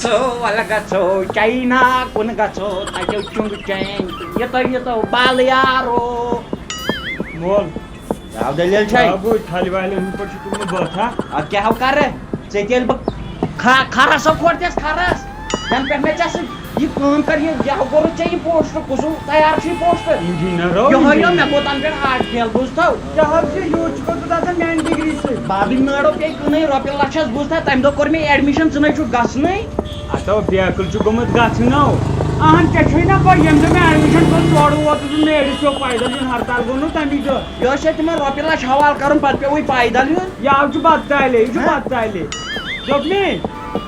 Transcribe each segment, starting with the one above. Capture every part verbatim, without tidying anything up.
گژھو، ولہٕ گژھو، چاینا کُن گژھو، تتیو چُنٛگہٕ چینٛگ، یوٚتو یوٚتو بالہٕ یارو۔ مول، کیٛاہ دٔلیٖل چھے؟ کیٛاہ گوٚو، تھلہِ والٮ۪ن ہُنٛد پٲٹھۍ چھُکھ توٚرمُت بٲتھا؟ اَدٕ کیٛاہ ہو کرٕ؟ ژےٚ تیٚلہِ بہٕ کھا-، کھرس ہو کھوٹ دِس کھرس۔ تَنہٕ پٮ۪ٹھ مےٚ ژےٚ سۭتۍ یہِ کٲم کٔر، یہِ، یہِ ہو کوٚرُتھ ژےٚ یہِ پوسٹ، کُس ہیوٗ تیار چھُ یہِ پوسٹ؟ انجینر ہو، یِہوٚے یو، انجینر۔ مےٚ گوٚو تَنہٕ پٮ۪ٹھ ہارٹ فیل، بوٗزتھو؟ کیٛاہ حظ چھُ یوٗت چھُکھ ژٕ دَپان میٛانہِ ڈگری سۭتۍ؟ بابٕنۍ نٲر پیٚیہِ کٕنٕے، رۄپیہِ لَچھ حظ، بوٗزتھا؟ تَمہِ دۄہ کوٚر مےٚ ایڈمِشن، ژٕ نَے چھُکھ گژھنٕے۔ ہتو بیکل چھُ گوٚمُت گژھنو۔ اہن، ژےٚ چھُے نا پَے، ییٚمہِ دۄہ مےٚ ایڈمِشن کوٚر، تورٕ ووتُس بہٕ میرِس پیوٚو پیدل یُن، ہرتال گوٚو نہٕ تَمی دۄہ۔ یہِ اوس ہے تِمن رۄپیہِ لچھ حوالہٕ کرُن، پتہٕ پیوٚوُے پیدل یُن۔ یہِ آو چھُ بتہٕ تالے، یہِ چھُ ہہ؟ بتہٕ تالے۔ دوٚپ مےٚ،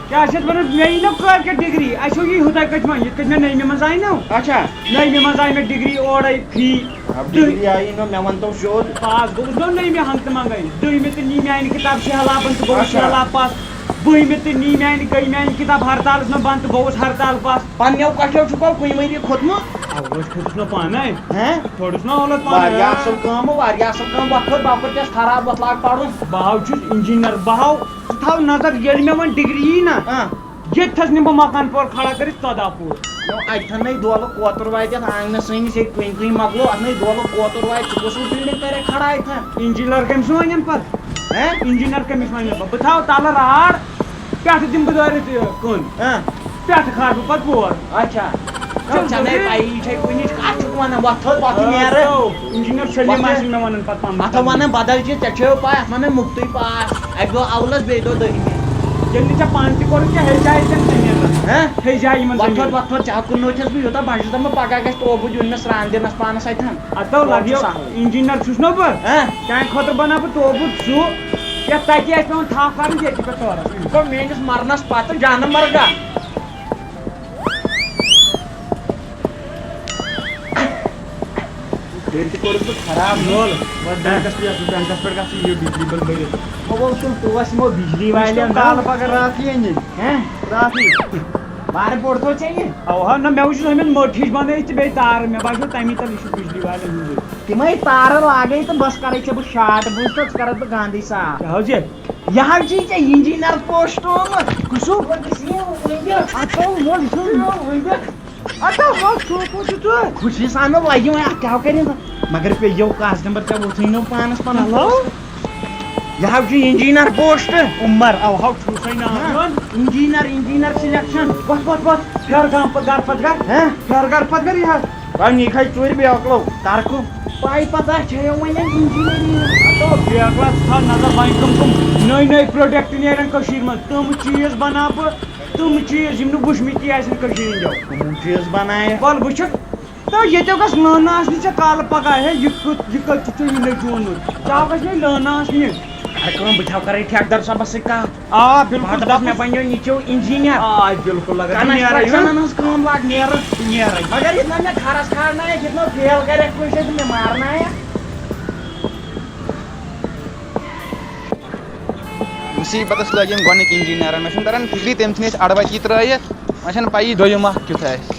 کیٛاہ چھِ یَتھ وَنان، مےٚ یی نہ کٲلۍ کٮ۪تھ ڈگری، اَسہِ ہیوٚو یی ہُتھَے کٲٹھۍ وۄنۍ، یِتھ کٲٹھۍ مےٚ نٔیمہِ منٛز آیہِ نہ۔ اچھا۔ نٔیمہِ منٛز آیہِ مےٚ ڈگری اورَے فی۔ آ، دٔہ- ڈگری آیی نہ، مےٚ وَن تو سیوٚد۔ پاس گوٚوُس نہ نٔیمہِ ہنٛگتہٕ منٛگَے، دٔہمہِ تہٕ نی میٛانہِ کِتاب سہلابَن تہٕ گوٚوُس اچھا۔ سہلاب پاس۔ بٔہمہِ تہٕ نی میانہِ، گٔے میانہِ کِتاب ہرتالس منٛز بنٛد تہٕ گوٚوُس ہرتال پاس۔ پننیو کۄٹھیو چھُکھ کُنہِ ؤریہِ کھوٚتمُت؟ اولس کھوٚتُس نہ پانے۔ ہیں؟ کھوٚتُس نہ اولس پانے۔ واریاہ اصل کٲم، واریاہ اصل کٲم۔ وۄتھ تھوٚد بۄکُر تہِ خراب، وۄتھ لاگ پرُن۔ بہٕ ہاو چھُس انجینر، بہٕ ہاو، ژٕ تھاو نظر، ییٚلہِ مےٚ وۄنۍ ڈگری یی نہ، ہاں۔ ییٚتہِ تھس نِمہٕ بہٕ مکان پور کھڑا کٔرِتھ ژۄداہ پور۔ نو، اتہِ تھن نے دولہٕ کوتُر واتہِ اتھ آنگنس سٲنِس، ییٚتہِ کُنہِ کُنہِ مۄکلو، اتھ نے دولہٕ کوتُر واتہِ، ژٕ کُس بلڈنگ کرے کھڑا اتہِ تھن؟ انجینر کٔمِس وَنن پتہٕ؟ ہیں؟ انجینر کٔمِس وَنہِ بہٕ؟ بہٕ تھاوٕ تَلہٕ راڈ، پٮ۪ٹھٕ دِمہٕ بہٕ دٲرِتھ یہِ کٔنۍ۔ ہاں۔ پٮ۪ٹھٕ کھارٕ بہٕ پَتہٕ بور۔ اچھا۔ چل، ژےٚ نَے چل۔ پَیی چھے کُنِچ، اَتھ چھُکھ وَنان وۄتھٕ تھوٚد، وۄتھٕ آ، نیر۔ تو، انجینر سلیٖم وۄتھٕ۔ آسہِ مےٚ وَنان پَتہٕ پَنُن۔ اَتھ وَنان بدل چیٖز، ژےٚ چھےٚ پَے، اَتھ وَنان مُفتٕے پاس۔ اَکہِ دۄہ اَولَس، بیٚیہِ دۄہ دٔہمہِ۔ ییٚلہِ نہٕ ژےٚ پانہٕ تہِ کوٚرُتھ کینٛہہ، ہیٚچھ جایہِ زَن زٔمیٖنَس۔ ہہ؟ ہیٚچھ جایہِ یِمَن وۄتھٕ تھوٚد، زٔمیٖنَن۔ وۄتھٕ تھوٚد، ژےٚ ہا کُننو چھَس بہٕ یوٗتاہ بَچہٕ، دَپان بہٕ پَگاہ گژھِ توبہٕ دیُن مےٚ سرٛان دِنَس پانَس اَتھٮ۪ن۔ اَدٕ تو تورٕ چھُ لَگیو سہلٕے۔ انجینر چھُس نہ بہٕ۔ ہہ؟ چانہِ خٲطرٕ بناو بہٕ توبہٕ سُہ، یَتھ تَتہِ آسہِ پٮ۪وان تھپھ کَرٕنۍ، ییٚتہِ پٮ۪ٹھ تورَس۔ گوٚو میٛٲنِس مَرنَس پَتہٕ جانہٕ مَرگا۔ تیٚلہِ تہِ کوٚرُکھ بہٕ خراب۔ مول، وۄنۍ بینکَس پٮ۪ٹھ، یَتھ بینکَس پٮ۪ٹھ گژھِ یہِ بجلی بِل بٔرِتھ۔ وۄنۍ گوٚو تِم توس یِمو بجلی والٮ۪ن وٕچھ تِم کالہٕ پَگاہ راتھٕے أنِتھ۔ ہہ؟ راتھٕے۔ بارٕ پوٚر تھوٚو ژےٚ یہِ؟ اَوہا، نہ، مےٚ وٕچھ زَن مےٚ مٔٹ ہِش بَنٲیِتھ تہٕ بیٚیہِ تارٕ، مےٚ باسیٚو تَمی تَل یہِ چھُ بجلی والٮ۪ن ہُنٛدُے۔ تِمَے تارٕ لاگَے تہٕ بَس کَرَے ژےٚ بہٕ شاٹ، بوٗزتھٕ، ژٕ کَرَکھ بہٕ گاندھی صاف۔ کیٛاہ حظ یہِ؟ یہِ حظ چھُے ژےٚ انجینر پوسٹ آمُت۔ کُس ہیوٗ؟ اَتھ آو وۄل ہیوٗ۔ اَتھ آو وۄل سوپور چھُ ژٕ۔ خوشی سان لَگہِ وۄنۍ اَتھ کیٛاہ کَرِ؟ مگر پیٚیو کاسٹ نمبر ژےٚ ووٚتھُے نہٕ پانَس پَنُن ہیلو؟ پوسٹ۔ یہِ حظ چھُ انجینر پوسٹ۔ عمر، اَوہاو چھُسَے ناو ہاں؟ یِوان۔ Engineer, engineer selection. وۄتھ، وۄتھ، وۄتھ۔ پھیر گام پتہٕ گرٕ پتہٕ گرٕ۔ ہاں؟ پھیر گرٕ پتہٕ گرٕ یہِ حظ۔ وۄنۍ نی کھے ژوٗرِ بیکلو۔ ترکُم۔ پاے پتہ چھے وۄنۍ اَمہِ انجینئرنگ۔ ہتو بیکلا ژٕ تھاو نظر وۄنۍ کٕم کٕم نٔے نٔے پروڈکٹ نیرن کٔشیٖرِ منٛز۔ تِم چیٖز بناو بہٕ، تِم چیٖز یِم نہٕ وٕچھمٕتی آسن کٔشیٖرِ ہِنٛدیو۔ کٕم چیٖز بنایکھ؟ وَلہٕ وٕچھکھ۔ تہٕ ییٚتیو گژھِ لٲنہٕ آسنہِ ژےٚ کالہٕ پگاہ، ہے، یہِ کٔژ، یہِ کٔژ چھُ ژےٚ یہِ نٔے چوٗنمُت؟ ژےٚ آو گژھِ مےٚ لٲنہٕ آسنہِ۔ اَدٕ کٲم، بہٕ تہِ ہاو کرے ٹھیکہٕ دَر صٲبَس سۭتۍ کَتھ۔ آ، بِلکُل، بہٕ ہا دَپَس دَپُس، مےٚ بَنیو نیٚچیو اِنجیٖنَر۔ آ، بِلکُل، لگان نیرے، کنسٹرٛکشَنَن ہٕنٛز کٲم لاگ نیرٕ۔ نیرے۔ مگر یُتھ نہ مےٚ کھرَس کھارنایَکھ، یُتھ نہٕ فیل کَرٮ۪کھ کُنہِ جایہِ تہٕ مےٚ مارنایَکھ۔ مُصیٖبتَس لٲگۍ یِم گۄڈٕنِکۍ اِنجیٖنَرَن۔ مےٚ چھُنہٕ تَران فِکرِ، تٔمۍ ژھٕنۍ اَسہِ اَڑٕوَتی ترٛٲیِتھ، وۄنۍ چھَنہٕ پَیی دوٚیِم اَکھ کیُتھ آسہِ۔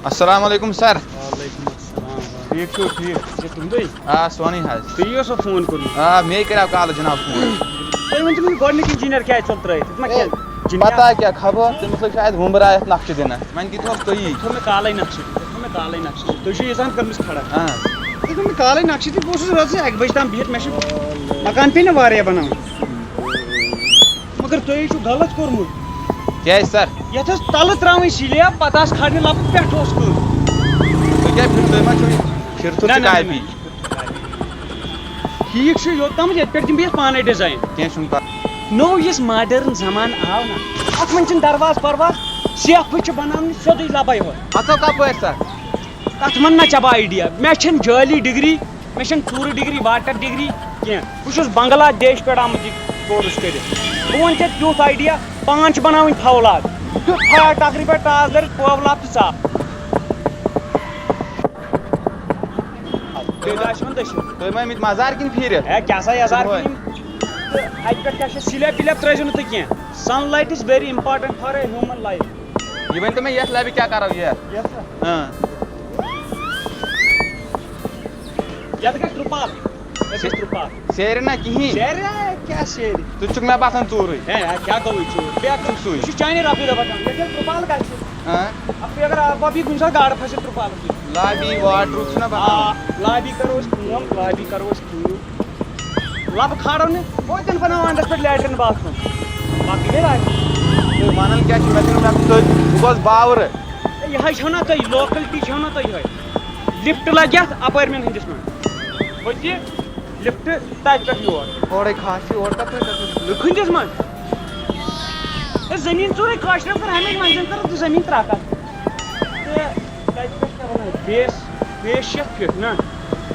السلام علیکم سر۔ وعلیکم السلام۔ ٹھیٖک چھِو، ٹھیٖک؟ یہِ چھِ تُہُنٛدُے؟ آ، سونُے حظ۔ تُہۍ یہِ اوسوٕ فون کوٚرمُت؟ آ، مے کریو کالہٕ جناب فون۔ تُہۍ ؤنۍ تَو مےٚ، یہِ گۄڈٕنِکۍ اِنجیٖنر کیٛازِ ژوٚل ترٛٲیِتھ؟ یہِ ما ہے، کھٮ۪ن جِنیٛا؟ پتہ کیٛاہ خبر، تٔمِس لٔگۍ شاید وُمبرایَتھ نقشہٕ دِنَس۔ وۄنۍ دِتہوس تُہی۔ تھوٚو مےٚ کالَے نقشہٕ دِتھ، تھوٚو مےٚ کالَے نقشہٕ دِتھ۔ تُہۍ چھِو ییٖژ ہَن کٔرمٕژ کھڑا۔ آ۔ تُہۍ تھوٚو مےٚ کالَے نقشہٕ دِتھ، بہٕ اوسُس رٲژٕے اَکہِ بَجہِ تام بِہِتھ، مےٚ چھُ مکان پیٚیہِ نہ واریاہ بَناوُن۔ مگر تُہۍ چھِو غلط کوٚرمُت۔ کیٛازِ سر؟ یَتھ ٲس تَلہٕ ترٛاوٕنۍ سِلیب، پَتہٕ آسہٕ کھالنہِ لَبہٕ، پٮ۪ٹھٕ اوس کٲم۔ تُہۍ کیٛاہ پھِرِ، تُہۍ ما چھِو یہِ پھِرتھُر نہ، تہِ نہ، نہ، کاپی؟ نہ۔ ٹھیٖک چھُ، یوٚت تامَتھ ییٚتہِ پٮ۪ٹھ دِمہٕ بہٕ یَتھ پانَے ڈِزاین۔ کینٛہہ چھُنہٕ پَرواے۔ نوٚو یُس ماڈٲرٕن زمانہٕ آو نہ، اَتھ منٛز چھِنہٕ دروازٕ پروازٕ، سیفہٕ چھِ بَناونہِ سیوٚدُے لَبَے ہوت۔ اَتھ وَن نہ ژےٚ بہٕ آیڈیا، مےٚ چھَنہٕ جٲلی ڈگری، مےٚ چھَنہٕ ژوٗرٕ ڈگری، واٹر ڈگری کینٛہہ۔ بہٕ چھُس بنگلہ دیش پٮ۪ٹھ آمُت یہِ کورس کٔرِتھ۔ بہٕ وَنہٕ ژےٚ تیُتھ آیڈیا، پان چھِ بَناوٕنۍ فولاد، تیُتھ فاڈ ٹکرِ پٮ۪ٹھ ٹاس دٲرِتھ پٲو لَب تہٕ ژاو۔ تُہۍ ما آسہِ وۄنۍ دٔچھِنۍ۔ تُہۍ ما أمِتۍ مزار کِنہٕ پھیٖرِتھ؟ ہے، کیٛاہ سا یزار صُبحٲے۔ کِنہٕ یِم؟ تہٕ اَتہِ پٮ۪ٹھ کیٛاہ چھِ سِلیب وِلیب ترٛٲیزیو نہٕ تُہۍ کینٛہہ۔ Sunlight is very important for a human life۔ یہِ ؤنۍ تو مےٚ، یَتھ لیبہِ کیٛاہ کَرو یَتھ؟ یَتھ سا؟ اۭں۔ یَتھ گژھِ ترٛپال۔ أسۍ ٲسۍ ترٛپال۔ سیرِ نہ کِہیٖنۍ۔ سیرِ؟ کیٛاہ سیرِ؟ ژٕ چھُکھ مےٚ باسان ژوٗرٕے۔ ہے، ہے، کیٛاہ گوٚوُے ژوٗر؟ بیٚیہِ اَکھ ژٕ چھُکھ سُے۔ یہِ چھُ چانہِ رۄپیہِ دَپان کَم۔ ییٚتہِ حظ ترٛپال گژھِ۔ ہاں۔ اَپٲرۍ اگر آب واب یی کُنہِ ساتہٕ، گاڈٕ پھَسہِ ترٛپالَس منٛز۔ لابی واٹرُک چھُنہ آ، بَناوُن۔ لابی کَرو أسۍ کٲم، لابی کَرو أسۍ کٲم۔ لَبہٕ کھالو نہٕ، توتہِ بَناوو اَندَس پٮ۪ٹھ لیٹریٖن باتھ روٗم۔ باقٕے گٔے راضی۔ تُہۍ وَنان کیٛاہ چھِو؟ مےٚ چھُنہٕ، مےٚ چھُ سۭتۍ، بہٕ گوس باورٕ۔ ہے، یہِ حظ چھَو نا تۄہہِ، لوکَلٹی چھَو نا تۄہہِ یِہوٚے۔ لِفٹ لَگہِ اَتھ اَپٲرۍ مٮ۪ن ہٕنٛدِس منٛز۔ ہُتہِ لِفٹ تَتہِ پٮ۪ٹھ یور۔ اورَے کھَس چھِ، اورٕ کَتھ تُہۍ کَتھ چھِو؟ لُکہٕ ہٕنٛدِس منٛز۔ ہے، زٔمیٖن ژوٗرَے کٲشرٮ۪ن کٔر ہمیشہِ منٛزٕ زَن کٔرٕکھ زٔمیٖن ترٛکھ اَتھ۔ تہٕ تَتہِ پٮ۪ٹھ کیٛاہ وَنان؟ بیس، بیس شیٹھ فِٹ نہ۔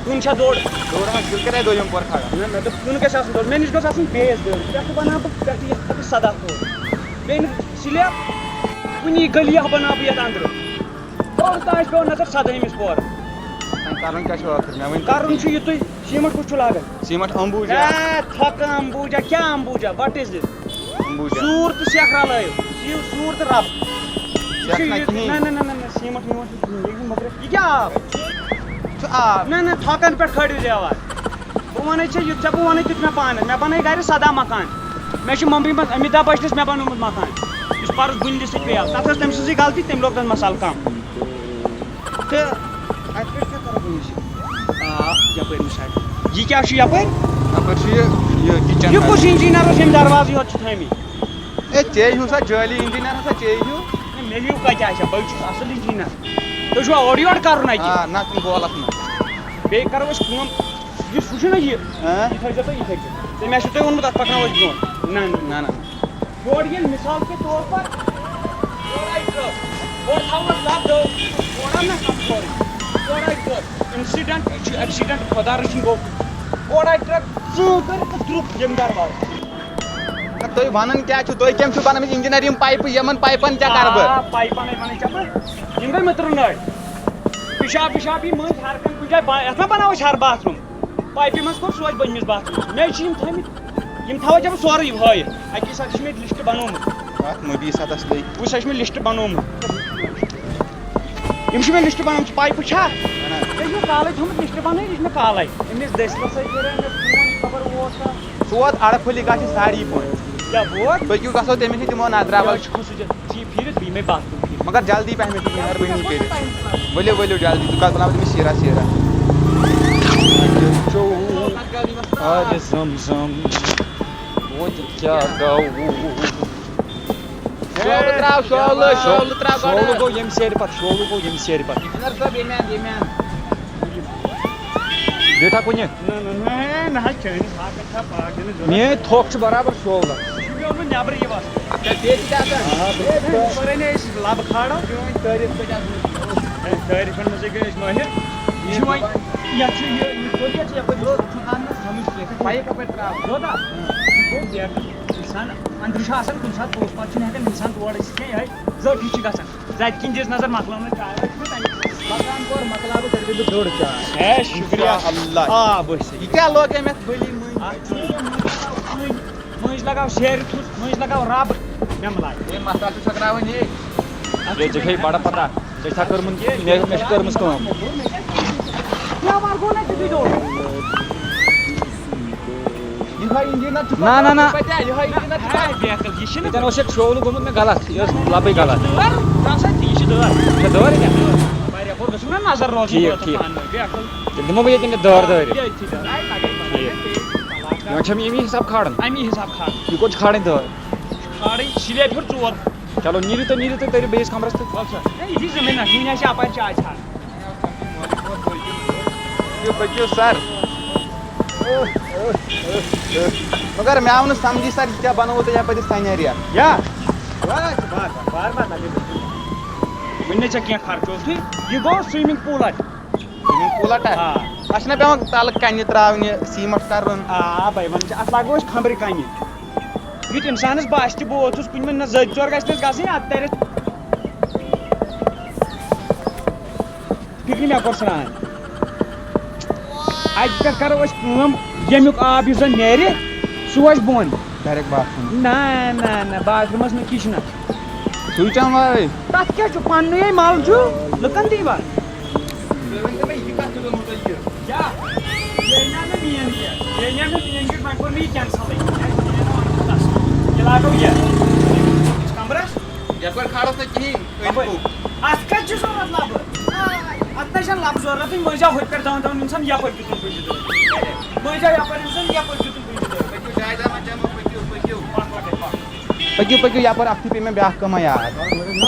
کُن چھا دوٚر؟ دوٚر حظ، تیٚلہِ کَتہِ آیہِ دوٚیِم پور کھڑا؟ نہ، مےٚ دوٚپ، کُن گژھِ آسُن دوٚر۔ مےٚ نِش گژھِ آسُن بیس دوٚر۔ پٮ۪ٹھٕ بَناو بہٕ، پٮ۪ٹھٕ یَتھ خٲطرٕ سَداہ پور۔ بیٚیہِ نہٕ سِلیب، کُنی گٔلی اَکھ بَناو بہٕ یَتھ أنٛدرٕ۔ اور تام آسہِ پٮ۪وان نظر سَدٲہمِس پورَس۔ وۄنۍ کَرُن کیٛاہ چھُ ٲخٕر؟ مےٚ ؤنۍ تو۔ کَرُن چھُ یِتُے، سیٖمَٹھ کُس چھُ لاگان؟ سیٖمَٹھ اَمبوٗجا۔ اے، تھۄکہٕ اَمبوٗجا، کیٛاہ Ambuja? What is this؟ Ambuja. زوٗر تہٕ سٮ۪کھ رَلٲیِو۔ یہِ زوٗر تہٕ رَب۔ یہِ چھُ سٮ۪کھ نہ یہِ، کِہیٖنۍ۔ نہ، نہ، نہ، نہ، نہ، سیٖمَٹھ ویٖمَٹھ چھُ کِہیٖنۍ۔ یہِ چھُ مۄکرِ-، یہِ کیٛاہ آب؟ چھُ آب۔ نہ، نہ، تھۄکَن پٮ۪ٹھ کھٲلِو دیوار۔ بہٕ وَنے ژےٚ، یہِ ژےٚ بہٕ وَنے تیُتھ مےٚ پانَس۔ مےٚ بَنٲے گَرِ سَداہ مکان۔ مےٚ چھِ ممبئی منٛز امیتابھ بچنَس مےٚ بَنومُت مکان۔ یُس پَرُس بُنلہِ سۭتۍ پیٚیو۔ تَتھ ٲس تٔمۍ سٕنٛزٕے غلطی، تٔمۍ لوگ تَتھ مصالہٕ کَم۔ تہٕ اَتہِ پٮ۪ٹھ کیٛاہ کَرو بہٕ أسۍ؟ آ، یَپٲرۍ مِثال۔ یہِ کیٛاہ چھُ یَپٲرۍ؟ یَپٲرۍ چھُ یہِ، یہِ kitchen یہِ کُس حظ۔ Engineer اوس ییٚمۍ دروازٕ یوت چھِ تھٲمٕتۍ؟ ہے، ژےٚ ہیوٗ سا جٲلی engineer ہسا ژےٚ ہیوٗ۔ ہے، مےٚ ہیوٗ کَتہِ آسہِ ہا؟ بہٕ چھُس اَصٕل engineer۔ تُہۍ چھُوا اورٕ یورٕ کَرُن اَتہِ؟ آ، نہ، تِم بولَکھ نہٕ۔ بیٚیہِ کَرو أسۍ کٲم، یُس ہُہ چھُنہ یہِ، ہاں؟ یہِ تھٲیزیو تُہۍ یِتھَے کٔنۍ۔ تہٕ مےٚ چھُو تۄہہِ ووٚنمُت، اَتھ پَکناوو أسۍ برٛونٛٹھ۔ نہ، نہ۔ نہ، نہ۔ یورٕ ییٚلہِ مِثال کے طور پر، یورٕ آیہِ ٹرٛک، اورٕ تھاوو أسۍ لَب دٲرِتھ، اورٕ آو نہ کَم سورُے، یورٕ آیہِ ٹرٛک، incident، یہِ چھُ accident، خۄدا رٔچھِنۍ گوٚو، اورٕ آیہِ ٹرٛک، ژٕہ کٔرِتھ تہٕ درٛوٚپ ییٚمہِ دروازٕ۔ نہ، تُہۍ وَنان کیٛاہ چھِو؟ تُہۍ کَمہِ چھِو بَنٲومٕتۍ engineer یِم پایپہٕ؟ یِمَن پایپَن کیٛاہ کَرٕ بہٕ؟ آ، پایپَن ہے وَنان ژےٚ بہٕ، یِم گٔے مٔترٕ نٲلۍ۔ پِشاب وِشاب یی مٔنٛزۍ ہر کانٛہہ کُنہِ جایہِ با-، یَتھ ما بَناوو أسۍ ہر باتھ روٗم؟ پایپہِ منٛز کوٚر سُہ اَسہِ بٔنمِس باتھ روٗمَس۔ مےٚ چھِ یِم تھٲومٕتۍ، یِم تھاوَے ژےٚ بہٕ سورُے یِم ہٲیِتھ۔ اَکی ساتہٕ چھِ مےٚ list بَنومُت۔ اَتھ مُبیٖس اَتَس لٔگۍ۔ وٕچھ، سا چھِ مےٚ list بَنومُت۔ یِم چھِ مےٚ list بَنومُت، پایپہٕ چھا؟ اَہَن حظ۔ ژےٚ چھُ کالَے تھوٚمُت list بَنٲیِتھ، یہِ چھِ مےٚ کالَے۔ أمِس دٔسِلَس سۭتۍ کَرے مےٚ فون، یہِ خبر ووت سا۔ ژٕ ووت اَڑٕ پھٔلۍ گژھِ ساڑی پانٛژھ۔ کیٛاہ ووت؟ پٔکِو گژھو تٔمِس نِش، دِمو نظرا یہِ وۄنۍ۔ حظ چھُ کھوٚسُن ژےٚ۔ ٹھیٖک، پھیٖرِتھ بیٚیہِ مےٚ بَتھ کُن پھیٖرِتھ۔ مگر جلدی پہمتھ، مہربٲنی کٔرِتھ۔ ؤلِو، ؤلِو جلدی، تہٕ کَتھ بَناوو تٔمِس سیٖرا، سیٖرا۔ چوٚو آبِ زم زم، وۄنۍ کیٛاہ گوٚو؟ شولہٕ ترٛاو، شولہٕ، شولہٕ ترٛاو گۄڈٕ۔ شولہٕ گوٚو ییٚمہِ سیرِ پَتہٕ، شولہٕ گوٚو ییٚمہِ سیرِ پَتہٕ۔ اِنجینر صٲب، ییٚمہِ اَندٕ، ییٚمہِ اَندٕ۔ بیٹھا کُنہِ؟ نہ، نہ، نہ، نہ حظ، چٲنِس حقس چھا پاک دِنٕچ ضروٗرت؟ میٲنۍ تھۄکھ چھِ برابر شولہٕ۔ یہِ چھُ پیوٚمُت نٮ۪برٕ یِوان۔ ژےٚ بیٚیہِ تہِ آسان۔ آ، بِلکُل۔ یہِ چھُ پَران أسۍ لَبہٕ کھالو۔ چٲنۍ تعریٖف کۭژاہ زٕ۔ ہے، تعریٖفَن منٛزٕے گٔے أسۍ مٲہِر۔ یہِ چھُ وۄنۍ، یَتھ چھُ یہِ، یہِ کوٚر یَتھ یَپٲرۍ یہِ چھُ اَننَس سَمٕجھ کینٛہہ۔ پَیہِ کَپٲرۍ ترٛاوو؟ یوٗتاہ؟ یہِ گوٚو بیٹھٕ۔ اِنسان أنٛدرٕ چھُ آسان کُنہِ ساتہٕ پوٚز، پَتہٕ چھُنہٕ ہٮ۪کان اِنسان تور أژِتھ کینٛہہ، یِہوٚے زٔٹھ ہِش چھِ گژھان۔ زَتہِ کِنۍ دِژ نظر، مۄکلاونہٕ چاے واے چھُنہ تَمہِ سۭتۍ۔ مکان کور مۄکلاو بہٕ، تیٚلہِ دِمہٕ بہٕ دٔر چاے۔ ہے، شُکریہ۔ اِنشاء اللہ۔ آ، بہٕ چھُسے۔ یہِ کیٛاہ لوگ أمۍ اَتھ بٔلی مٔنٛزۍ؟ اَتھ چھُنہٕ کینٛہہ، مٔنٛزۍ لگاو مٔنٛزۍ، مٔنٛزۍ لگاو سیرِ تھوٚس، مٔنٛزۍ لگاو رب، مےٚ مہٕ لاگ۔ ہے، مسالہٕ چھُ چھٔکراوٕنۍ یے۔ اَتھ یے، ژےٚ چھےٚ بڑٕ پتہ، ژےٚ چھےٚ کٔرمٕژ، مےٚ، مےٚ چھِ کٔرمٕژ کٲم۔ مےٚ وَن گوٚو نہ تیُتھُے دۄہ۔ یِہوٚے انجیٖنر چھُ نہ، نہ، نہ۔ پتہ، یِہوٚے انجیٖنر چھُ ہے، بے عقل، یہِ چھِنہٕ ییٚتٮ۪ن اوس یہِ شولہٕ گوٚمُت مےٚ غلط، یہِ ٲس لَبٕے غلط۔ دٲر، رَژھا تہِ، یہِ چھِ دٲر۔ یہِ چھےٚ دٲرٕے نا؟ واریاہ گوٚو گژھُن نا نظر روزٕنۍ ٹھیٖک، ووتَس ٹھیٖک۔ پانہٕ ؤنۍ، بے عقل۔ تیٚلہِ دِمو بہٕ ییٚتٮ۪ن یہِ دٲر دٲرِتھ۔ یہِ أتھی دٲر، آے لَگے پَتہٕ۔ ٹھیٖک۔ وۄنۍ چھَم ییٚمی حساب کھالُن۔ اَمی حساب کھالُن۔ یہِ کوٚت چھِ کھالٕنۍ دٲر؟ کھالٕنۍ سِلیب ہیوٚر ژور۔ چلو، نیٖرِو تُہۍ، نیٖرِو تُہۍ، تٔرِو بیٚیِس کمرس تہٕ۔ وَل سا۔ ہے، یہِ چھِ زٔمیٖنَس، وٕنہِ آسہِ اَپارِ چاے ژھانٛڈ۔ یہِ پٔکِو سر۔ مگر مےٚ آو نہٕ سمجھی سر، یہِ کیٛاہ بنووُ تۄہہِ یپٲرۍ یہِ سنیریا؟ یا؟ وٕنہِ نَے ژےٚ کینٛہہ خرچہٕ اوسُے، یہِ گوٚو swimming pool اَتہِ۔ Swimming pool اَتہِ؟ آ۔ اَتھ چھِنہ پٮ۪وان تَلہٕ کَنہِ ترٛاونہِ، سیٖمَٹھ کَرُن؟ آ، بَے وَنہٕ ژےٚ، اَتھ لاگو أسۍ کھَمبرِ کَنہِ۔ یُتھ اِنسانَس باسہِ تہِ، بہٕ اوسُس کُنہِ منٛز نہ زٔدۍ ژور گژھِ نہٕ اَسہِ گژھٕنۍ، اَتھ تَرِ اَسہِ۔ فِکرِ مےٚ کوٚر سرٛان۔ اَتہِ پٮ۪ٹھ کَرو أسۍ کٲم، ییٚمیُک آب یُس زَن نیرِ، سُہ وَسہِ بۄن۔ Direct bathroom۔ نہ، نہ، نہ، bathroom-س نہٕ kitchen-س۔ سُے چھُ اَمہِ وَرٲے۔ تَتھ کیٛاہ چھُ؟ پَننُے مَل چھُ، لُکَن دی وَن۔ تُہۍ ؤنۍ تو مےٚ، یہِ کَتھ چھُ گوٚمُت تۄہہِ یہِ؟ کیٛاہ؟ یہِ ہے نہ مےٚ main gate۔ ییٚلہِ مےٚ ییٚمہِ پٮ۪ٹھ وۄنۍ کوٚر مےٚ یہِ کینسلٕے۔ یہِ لاگو یہِ کَمرَس۔ یَپٲرۍ کھالَس نہٕ کِہیٖنۍ، أنٛدۍ پوٚک۔ اَتھ کَتہِ چھُ ضوٚرَتھ لَبہٕ؟ اَتھ نہ چھَنہٕ لَبہٕ ضوٚرَتھٕے، مٔنٛزۍ آو ہُتہِ پٮ۪ٹھ دَوان دَوان، ییٚمہِ ساتہٕ یَپٲرۍ دیُتُن بٕنٛجہِ دٲرۍ۔ مٔنٛزۍ آو یَپٲرۍ، ییٚمہِ ساتہٕ یَپٲرۍ دیُتُن بٕنٛجہِ دٲرۍ۔ پٔکِو، جاے دَپان چَمو، پٔکِو، پٔکِو۔ پَکھ لَگے پَکھ۔ پٔکِو، پٔکِو، یَپٲرۍ اَکھتُے پیٚیہِ مےٚ بیٛاکھ کٲمہ یاد۔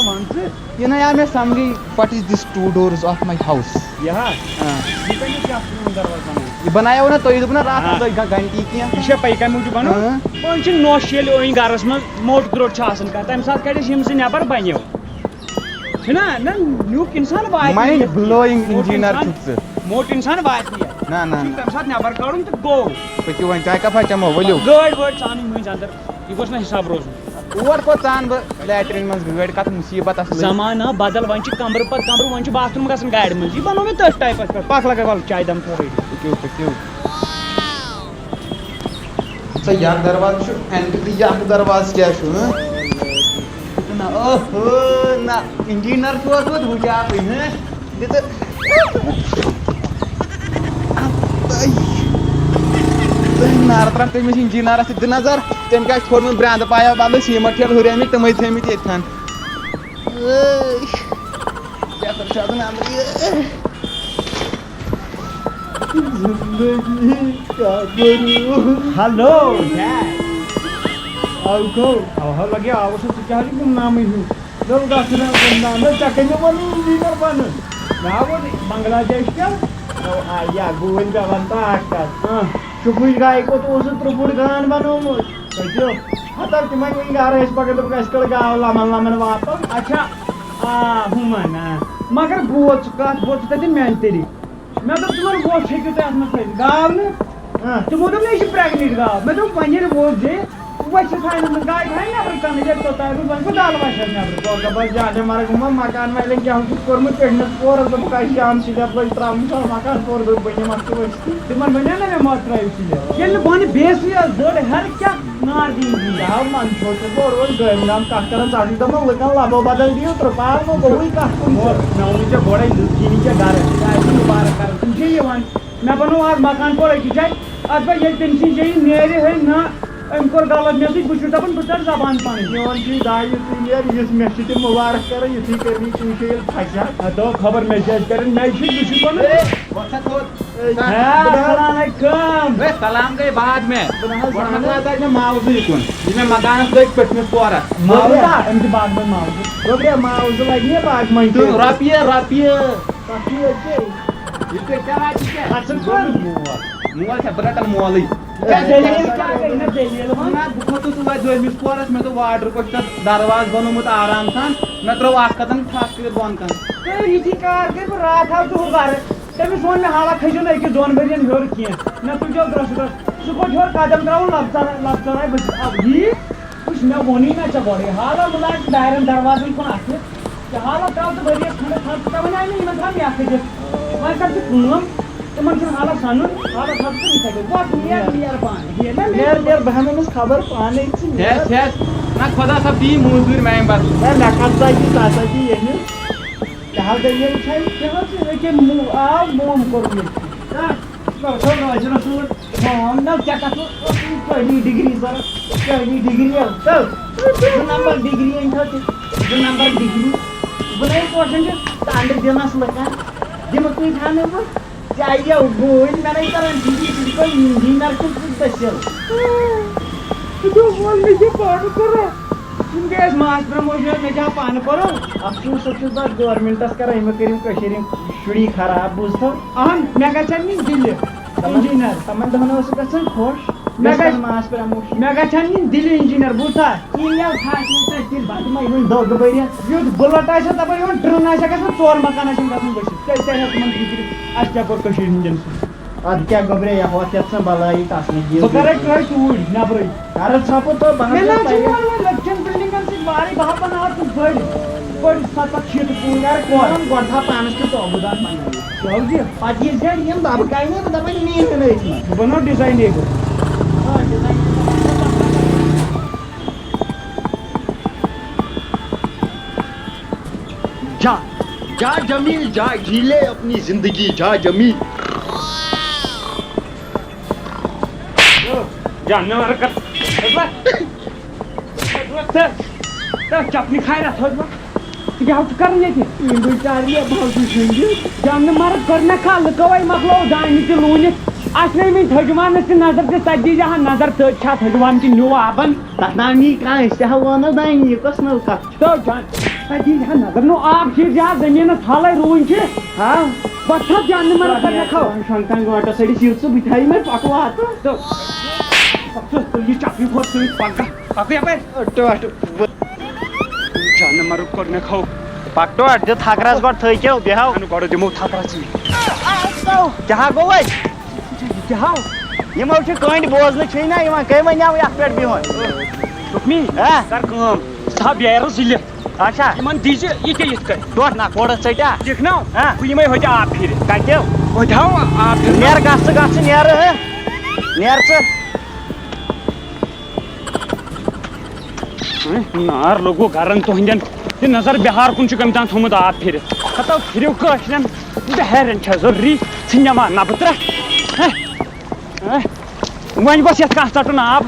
وَن ژٕ۔ یہِ نہ آو مےٚ سَمجھٕے، what is this two doors of my house؟ یہِ ہا؟ آ۔ یہِ کَمہِ چھِ اَتھ کٲم دَروازٕ بَنٲوِتھ؟ یہِ بَنایو نہ تۄہہِ، دوٚپوُ نہ راتھ آ۔ اَتھ لٲگۍ گا گَنٹی کینٛہہ۔ یہِ چھا پَیی کَمہِ موٗجوٗب بَنٲو؟ آ۔ وۄنۍ چھِ نوٚش ییٚلہِ أنۍ گَرَس منٛز، موٚٹ درٛوٚٹ چھُ آسان کانٛہہ، تَمہِ ساتہٕ کَڑٮ۪س یِم زٕ نٮ۪بَر بَنیو۔ چھُنہ؟ نہ، نیُک اِنسان واتہِ Mind یَتھ blowing موٚٹ engineer اِنسان، چھُکھ ژٕ۔ موٚٹ اِنسان واتہِ یَتھ۔ نہ، نہ، چھُ نہ۔ تَمہِ ساتہٕ نٮ۪بَر کَڑُن تہٕ گوٚو۔ پٔکِو وۄنۍ، چاے کَپا چَمو، ؤلِو۔ گٲڑۍ وٲڑۍ ژانٕنۍ مٔنٛزۍ اَندَر۔ یہِ گوٚژھ نہٕ حِساب روزُن۔ اور کوٚت ژان بہٕ لیٹرین منٛز گٲڑۍ، کَتھ مُصیٖبتَس لٔج؟ زمانہ بدل، وۄنۍ چھِ کمرٕ پتہٕ کمرٕ، وۄنۍ چھِ باتھ روٗم گژھان گاڑِ منٛز۔ یہِ بنوو مےٚ تٔتھۍ ٹایپس پٮ۪ٹھ۔ پکھ لگے ول چایہِ دم تھوڑا۔ پٔکِو، پٔکِو۔ سا یہِ اکھ دروازٕ چھُ، اینٹری یہِ اکھ دروازٕ کیٛاہ چھُ، ہہ؟ نہ، اوہو، نہ، انجینئر چھُ اوسمُت، وٕچھ آپٕے، ہہ؟ دِتہٕ۔ نار ترٛٹھ تٔمِس انجینرس تہِ دِ نظر، تٔمۍ کیٛاہ چھُ کھوٚرمُت برٛانٛدٕ پایو بدلہٕ سیٖمٹ ٹھیلہٕ ہُریمٕتۍ، تِمے تھٲیمٕتۍ ییٚتھٮ۪ن۔ ٲے، کیٛاہ سا چھُ آسان اندرٕے؟ زندگی کا برو۔ Hello, dad. آو گو۔ آو، آو لگے، آو سا ژٕ کیٛاہ چھُکھ گُمنامٕے ہیوٗ؟ نہ، گژھُن حظ گُمنام۔ نہ، ژےٚ کٔمۍ ووٚن انجینئر بنُن؟ مےٚ ہا ووٚن بنگلہ دیش کیٛاہ؟ نہ، آ، یا گوٗلۍ مےٚ وَن تہٕ اکھ کَتھ۔ ہاں۔ شُکُر گاے کوٚت اوسُتھ ترٛوٚپُر گان بنومُت؟ کٔتیو؟ ہتو تِمن وٕنہِ گرٕ ٲسۍ پکان، دوٚپُکھ، "اَسہِ کٔڑ گاو لمن لمن واپس۔" اچھا، آ، ہُمن، آ۔ مگر بوز ژٕ کتھ، بوز ژٕ تتہِ میانہِ طریٖقہٕ۔ مےٚ دوٚپ تِمن، "وۄٹھ ہیٚکِو تُہۍ اتھ منٛز تھٲوِتھ، گاو نہٕ؟" آ۔ تِمو دوٚپ، "نہ، یہِ چھِ pregnant گاو۔" مےٚ دوٚپ، "وۄنۍ ییٚلہِ ووٚژھ زِ، وۄتھ چھِ تھاونہٕ منٛز گاے تھاونہٕ نٮ۪برٕ کنٕے، ییٚلہِ توٚتام روٗد، وۄنۍ گوٚو دالہٕ وَچہِ حظ نٮ۪برٕ۔" بہٕ ہسا بس جانے مرگ، ہُمن مکان والٮ۪ن کیٛاہ اوسُکھ کوٚرمُت، پٮ۪ٹھمِس پورس دوٚپُکھ، "اَسہِ چھِ اَنسٕے یَپٲرۍ ترٛاوُن سۄ مکان پوٚر دوٚپ بٔنِم اَتھ تہِ ؤسۍ۔" تِمن وَنیٛا نہ مےٚ مَتھ ترٛٲیِو سُلہِ؟ ییٚلہِ نہٕ بۄنہٕ بیسٕے ٲس دٔر، ہیٚرٕ کیٛاہ نار دِنۍ دِنۍ؟ کیٛاہ منٛدچھو ژٕ؟ بہٕ اوسُس گٲمۍ گام کَتھ کَران، ژٕ آسُکھ دَپان لُکَن لَبو بدل دِیِو ترٛپال، وۄنۍ گوٚوُے کَتھ کُن ژٕ؟ مےٚ ووٚنُے ژےٚ گۄڈَے، لُکھ یی نہٕ ژےٚ گَرٕ، ژےٚ آسی مُبارک کَرُن، تِم چھِ یِوان۔ مےٚ بَنوو آز مکان پورہ أکِس جایہِ، اَتھ پٮ۪ٹھ ییٚلہِ تٔمۍ سٕنٛز جاے نیرِ ہے نہ، أمۍ کوٚر غلط مےٚ سۭتۍ، بہٕ چھُس دَپان بہٕ ژَٹہٕ زبان پَنٕنۍ۔ میون چھُے داے یُتھُے نیرِ، یُس مےٚ چھِ تِم مُبارک کَران، یُتھُے کٔرۍ مٕتۍ چھِ وٕچھو ییٚلہِ پھَسہِ ہا۔ ہتو خبر مےٚ کیٛاہ آسہِ کَران، مےٚ چھُ، بہٕ چھُس وَنان۔ ہے، وۄتھ سا تھوٚد۔ ہے، ہا، بہٕ نہ حظ، السلام علیکم۔ ہے، سلام گٔے بعد میں۔ بہٕ نہ حظ گۄڈٕ زانہٕ۔ مۄکلاو تَتہِ مےٚ معاوضہٕ یہِ کُن۔ یہِ مےٚ مکانَس لٔگۍ پٔتمِس پورَس۔ معاوضہٕ؟ أمۍ تہِ باغ منٛز معاوضہٕ۔ دوٚپرے معاوضہٕ لَگہِ مےٚ باغ منٛز تہٕ تہِ۔ رۄپیہِ، رۄپیہِ۔ تَتھ چھُ ییٚتہِ۔ یہِ تہِ کیٛاہ حظ چھِ ژےٚ؟ اَتھ چھُنہٕ کٕہٕنۍ مول۔ مول چھا؟ بہٕ رَٹَن مولٕے۔ ہے، دٔلیٖل کیٛاہ گٔے؟ نہ دٔلیٖل وَن۔ نہ، بہٕ کھوٚتُس وۄنۍ دوٚیمِس پورَس، مےٚ دوٚپ واٹر پوشہِ تَتھ دروازٕ بنومُت آرام سان، مےٚ ترٛوو اَکھ قدم ٹھَس کٔرِتھ بۄن کَنہِ۔ تہٕ یِتھی کار گٔے، بہٕ راتھ آو تُہُنٛد گَرٕ، تٔمِس ووٚن مےٚ، حالا کھٔسِو نہٕ أکِس دۄن ؤرِیَن ہیوٚر کینٛہہ، مےٚ تُلزیو درٛوٚسہٕ درٛوٚسہٕ۔ سُہ کھوٚت ہیوٚر قدم ترٛاوُن، لَبہٕ ژَرا-، لَبہٕ ژَرایہِ بہٕ چھُس اَو یی۔ وٕچھ، مےٚ ووٚنُے نہ ژےٚ گۄڈَے، حالا مُلاے ژٕ دارٮ۪ن دروازَن کُن اَتھٕ۔ ژےٚ حالا ترٛاو ژٕ ؤریَس کھنٛڈَس حظ، ژےٚ وَنیٛاے مےٚ یِمَن تھاو مےٚ اَتھٕ دِتھ۔ وۄنۍ کَر ژٕ کٲم، تِمَن چھُنہٕ حالا سَنُن، حالا تھاو ژٕ یِتھَے کٔنۍ۔ وۄتھ نیر، نیر پانہٕ، نیر نہ مےٚ۔ نیر، نیر، بہٕ ہٮ۪مہٕ أمِس خبر پانَے، ژٕ نیر۔ ہٮ۪س، ہٮ۪س۔ نہ خۄدا صٲب دی موٗزوٗرۍ میٛانہِ بدلہٕ۔ ہے، مےٚ کَتھ ژَجی، ژٕ ہسا چھِ ییٚمِس۔ کیٛاہ حظ دٔلیٖل چھےٚ؟ کیٛاہ حظ چھِ؟ أکیٛاہ مو-، آو موم کوٚرُن ییٚتہِ۔ کَتھ؟ نہ، ژٕ نہ حظ چھُنہٕ سُہ۔ موم، نہ، ژےٚ کَتھ اوس، اوس یہِ پہلی ڈگری ضوٚرَتھ؟ پہلی ڈگری حظ، تَو۔ زٕ نمبر ڈگری أنۍ تھاو ژٕ۔ زٕ نمبر ڈگری۔ بہٕ نَے کوشَن چھُس ٹنٛڈٕ دِنَس لٕکَن۔ دِمہٕ کۭتۍ ہَن نہٕ بہٕ؟ ژےٚ آیہِ یَو گوٗلۍ، مےٚ نَے تَران فِکرِ، ژٕ چھُکھ وۄنۍ انجینئر کِنہٕ ژٕ دٔسِل؟ ژٕ چھُکھ وَنان مےٚ چھِ پانہٕ کوٚرمُت۔ یِم گٔے اَسہِ ماستٕرَن موٗجوٗب، مےٚ کیٛاہ پانہٕ کوٚرُکھ؟ افسوٗس حظ چھُس بہٕ اَتھ گورمٮ۪نٛٹَس کَران، یِمو کٔرۍ یِم کٔشیٖرِ ہِنٛدۍ شُری خراب، بوٗزتھو؟ اَہَن، مےٚ گژھن نہٕ دِلہِ تِمَن، اِنجیٖنَر۔ تِمَن دۄہَن اوسُکھ گژھان خۄش، مےٚ یُس گژھِ، زَن ماس پرٛموشن۔ مےٚ گژھن نہٕ دِلہِ اِنجیٖنَر، بوٗزتھا؟ یہِ یَو تھاش منٛز تَتہِ تیٚلہِ بَتہٕ ما یِوان دۄگ بٔرِتھ؟ یُتھ بُلَٹ آسہِ ہا تَپٲرۍ یِوان، ٹرٛن آسہِ ہا گژھان، ژور مکان آسن گژھان ؤسِتھ۔ تیٚلہِ تَرِ ہا تِمَن فِکرِ، اَسہِ کیٛاہ کوٚر کٔشیٖرِ ہِنٛدٮ۪ن سۭتۍ۔ اَدٕ کیٛاہ گوٚبرے، یَتھ وَتھ یَتھ ژھٕن بَلٲیی تَس نہٕ یہِ۔ بہٕ کَرَے تۄہہِ توٗرۍ نٮ۪برٕے۔ کَرٕ ژھۄپہٕ تہٕ بہٕ مےٚ حظ نہ چھُس حظ چھُ پَرِ۔ وَنان لٔکچَن بِلڈِنٛگَن سۭتۍ وارٕے، بہٕ ہا بَناوَتھ تِم بٔڑۍ، بٔڑۍ سَتَتھ شیٖٹہٕ پوٗرۍ۔ کَرٕ کٲم، گۄڈٕ تھاو پانَس کیُتھ اوبُدان بَنٲوِتھ۔ سہل چھُ۔ پَتہٕ ییٖزِ گَرِ یِم دَبہٕ کَنہِ، بہٕ دَپَے نہٕ مےٚ یِن نہٕ أتھۍ منٛز۔ بہٕ بَناوٕ ڈِزاینٕے بہٕ۔ آ، ڈِزاین۔ جا، جا جمیل، جا جی لے اپنی زندگی، جا جمیل۔ جانور کر۔ ژٕ، ژٕ چپنہِ کھارِ اَتھ حظ وۄنۍ۔ ژٕ کیٛاہ چھُکھ کران ییٚتہِ؟ یِم بہٕ چارلہِ بھاوجی سٕنٛدِ۔ جانہٕ مرگ کٔر مےٚ کھا، لُکوے مۄکلوو دانہِ تہِ لوٗنِتھ۔ اَسہِ نے وٕنہِ تھٔجوانَس تہِ نظر تہِ، تَتہِ دیٖزِ ہا نظر، تٔتۍ چھا تھٔجوان کِنہٕ نیوٗ آبَن؟ تَتھ ناو نی کانٛہہ، أسۍ تہِ ہا ووٚن نہٕ دانہِ، یہِ کۄس نٔو کَتھ چھِ؟ تو جان، تَتہِ دیٖزِ ہا نظر، نو آب چھِ زِ ہا زٔمیٖنَس تھَلَے رُوٕنۍ چھِ۔ ہاں۔ بَس تھَو جانہٕ مرگ کٔر مےٚ کھا۔ شۄنٛگ تام گٲنٛٹَس أڑِس یِتھ ژٕ، بہٕ تھاوٕ یِمَے پَکہٕ واتہٕ۔ تو، پَکھ ژٕ، تُل یہِ چپنہِ کھۄر سۭتۍ، پَکھ گژھ۔ پَکھ یَپٲرۍ۔ ٹٲٹھ۔ جانہٕ مرگ کوٚر مےٚ کھو۔ پَکھ ٹٲٹھ، دِ تھکرَس گۄڈٕ تھٔکیو، بیٚہو۔ اَنہٕ گۄڈٕ دِمو تھکرَس ژٕے۔ کیٛاہ گوٚو اَتہِ؟ یہِ کیٛاہ ہاو؟ یِمو چھِ کٔنٛڈۍ بوزنہٕ چھُے نہ یِوان، کٔمۍ وَنیو یَتھ پٮ۪ٹھ بِہُن؟ دوٚپمی، ہہ؟ کر کٲم، ژٕ تھاو بیرٕ زٕلِتھ۔ اچھا۔ یِمن دیٖزِ یہِ کیٛاہ یِتھ کٔنۍ؟ ٹوٹھ نہ کھوڑس ژٔٹیا؟ دِکھ نا، ہہ؟ بہٕ یِمے ہوٚتہِ آب پھِرِ۔ کَتہِ؟ ہوٚتہِ ہاو آب پھِرِ۔ نیر گژھ ژٕ، گژھ ژٕ، نیر، ہہ؟ نیر ژٕ۔ نار لوٚگوُ گرن تُہنٛدٮ۪ن۔ یہِ نظر بِہار کُن چھُ کٔمۍ تام تھوٚمُت آب پھِرِتھ۔ ہتو پھِرِو کٲشرٮ۪ن، بہٕ حیران چھَس ضروٗری ژھٕنہِ ما نبہٕ ترٛٹھ۔ ہہ؟ ہہ؟ وۄنۍ گوٚژھ یَتھ کانٛہہ ژَٹُن آب۔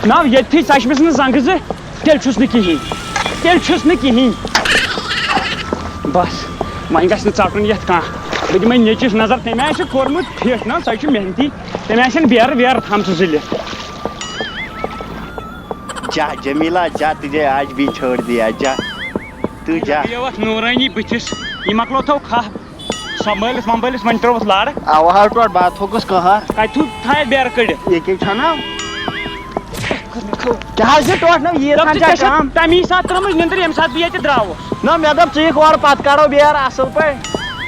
نہ، ییٚتھی ژَچہِ مےٚ نہٕ زنٛگہٕ زٕ، تیٚلہِ چھُس نہٕ کِہیٖنۍ۔ تیٚلہِ چھُس نہٕ کِہیٖنۍ۔ بس، وۄنۍ گژھِ نہٕ ژَٹُن یَتھ کانٛہہ۔ بہٕ دِمے نیٚچِس نظر، تٔمۍ آسہِ کوٚرمُت فِٹ، نہ، سۄ چھِ محنتی۔ تٔمۍ آسن بیرٕ ویرٕ تھامژٕ زٕلِتھ۔ جا جمیلہ، جا، تجھے آج بھی چھوڑ دیا، جا۔ تو جا۔ یہِ ٲس نورانی بٕتھِس، یہِ مۄکلو تھو کھہہ۔ سنبھٲلِتھ ومبٲلِتھ وۄنۍ ترٛووُس لارٕ۔ اوا ہا ٹوٹھ، بہٕ ہا تھوٚکُس قہر۔ کتہِ تھوٚو تھایہِ بیرٕ کٔڑِتھ؟ ییٚکے چھنا۔ کیٛاہ حظ یہِ ٹوٹھ نہ ییٖژ دَپ ہن ژٕ، چھا ژےٚ چھَتھ کم؟ تَمی ساتہٕ ترٛٲومٕژ نِندٕر ییٚمہِ ساتہٕ بہٕ ییٚتہِ درٛاوُس۔ نہ مےٚ دوٚپ ژٕ یِکھ اورٕ پتہٕ کڑو بیرٕ اصٕل پٲٹھۍ۔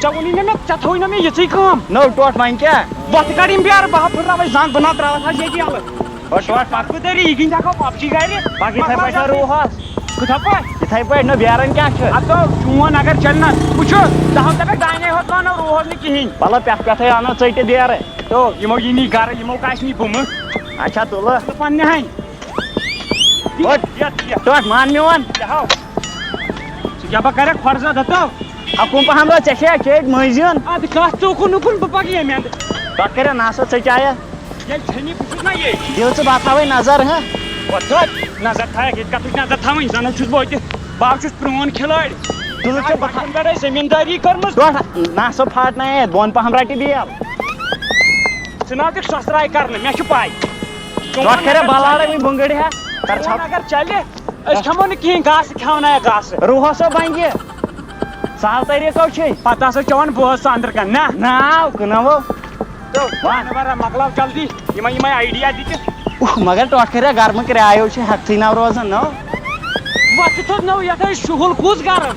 ژےٚ ووٚنُے نہ مےٚ، ژےٚ تھوٚوُے نہ مےٚ یِژٕے کٲم۔ نٔو ٹوٹھ وۄنۍ کیٛاہ؟ وۄتھ کڑ یِم بیرٕ، بہٕ ہا پھٕٹراوے زنٛگ، بہٕ نہ ترٛاوتھ حظ ییٚتہِ یَلہٕ۔ بہٕ ٹوٹھ پتہٕ۔ بہٕ تیٚلہِ یہِ گِنٛدِ ہکو پبجی گرِ۔ پکھ یِتھَے پٲٹھۍ سا روٗہس۔ کِتھا پٲٹھۍ؟ یِتھَے پٲٹھۍ، نہ بیرن کیٛاہ چھُ؟ اَدٕ چون اگر چلہِ نہ، وٕچھو، دَہو دَپٮ۪کھ دانے ہوت لونو روٗہس نہٕ کِہیٖنۍ۔ مطلب پٮ۪ٹھ پٮ۪ٹھَے اَنو ژٔٹِتھ بیرٕ۔ تو یِمو یی نی گرٕ، یِمو کاسہِ نی بُمہٕ۔ اچھا، تُلہٕ۔ تُلہٕ پننہِ ہَنہِ۔ وۄٹ۔ یَتھ، یَتھ۔ ٹوٹھ مان میون۔ کیٛاہ ہو؟ ژٕ کیٛاہ بہٕ کرے کھۄر زٕ دَتو؟ اَکُن پہم رو ژےٚ چھےٚ چیٚٹۍ مٔنٛزۍ یُن۔ اَدٕ کَتھ ژٕ اُکُن اُکُن، بہٕ پَکہٕ ییٚمہِ اَندٕ۔ پَتہٕ کَرے نَسا ژےٚ چایہ۔ ییٚلہِ ژھیٚنی بہٕ چھُس نہ ییٚتہِ۔ دِل ژٕ بَتہٕ ہاوٕے نظر، ہہ؟ وۄتھ تھوٚد، نظر تھایَکھ، ییٚتہِ کَتھ چھُکھ نظر تھاوٕنۍ؟ زَن حظ چھُس بہٕ أتہِ، بہٕ حظ چھُس پرٛون کھِلٲڑۍ۔ تُلہٕ ژٕ بہٕ بَچپَن پٮ۪ٹھَے زٔمیٖندٲری کٔرمٕژ۔ ٹوٹھ، نَسا پھاٹنایَتھ، بۄن پَہَم رَٹہِ بیل۔ ژٕ نہ حظ دِکھ سۄسراے کَرنہٕ، مےٚ چھِ پَے۔ ٹوٹھ کَرے بَلاڑَے وٕنۍ بۄنگٕڑِ ہا، کَر ژھۄپ۔ اگر چَلہِ، أسۍ کھٮ۪مو نہٕ کِہیٖنۍ، گاسہٕ کھٮ۪ونایَکھ گاسہٕ۔ روٗہَس ہو بَنہِ یہِ۔ سہل طریٖقو چھے۔ پتہٕ ہسا چٮ۪وان بٲژ ژٕ اندر کن، نہ؟ ناو کٕنو۔ تو وَن۔ وَن وَن، مۄکلاو جلدی یِمے یِمے آیڈیا دِتھ۔ اوہ، مگر ٹۄٹھ کَریا گرمہٕ کرٛایو چھِ ہٮ۪کتھٕے نہ روزان، نو۔ وۄتھ تہِ تھوٚد نو، یَتھ ہے شُہُل کُس گرم۔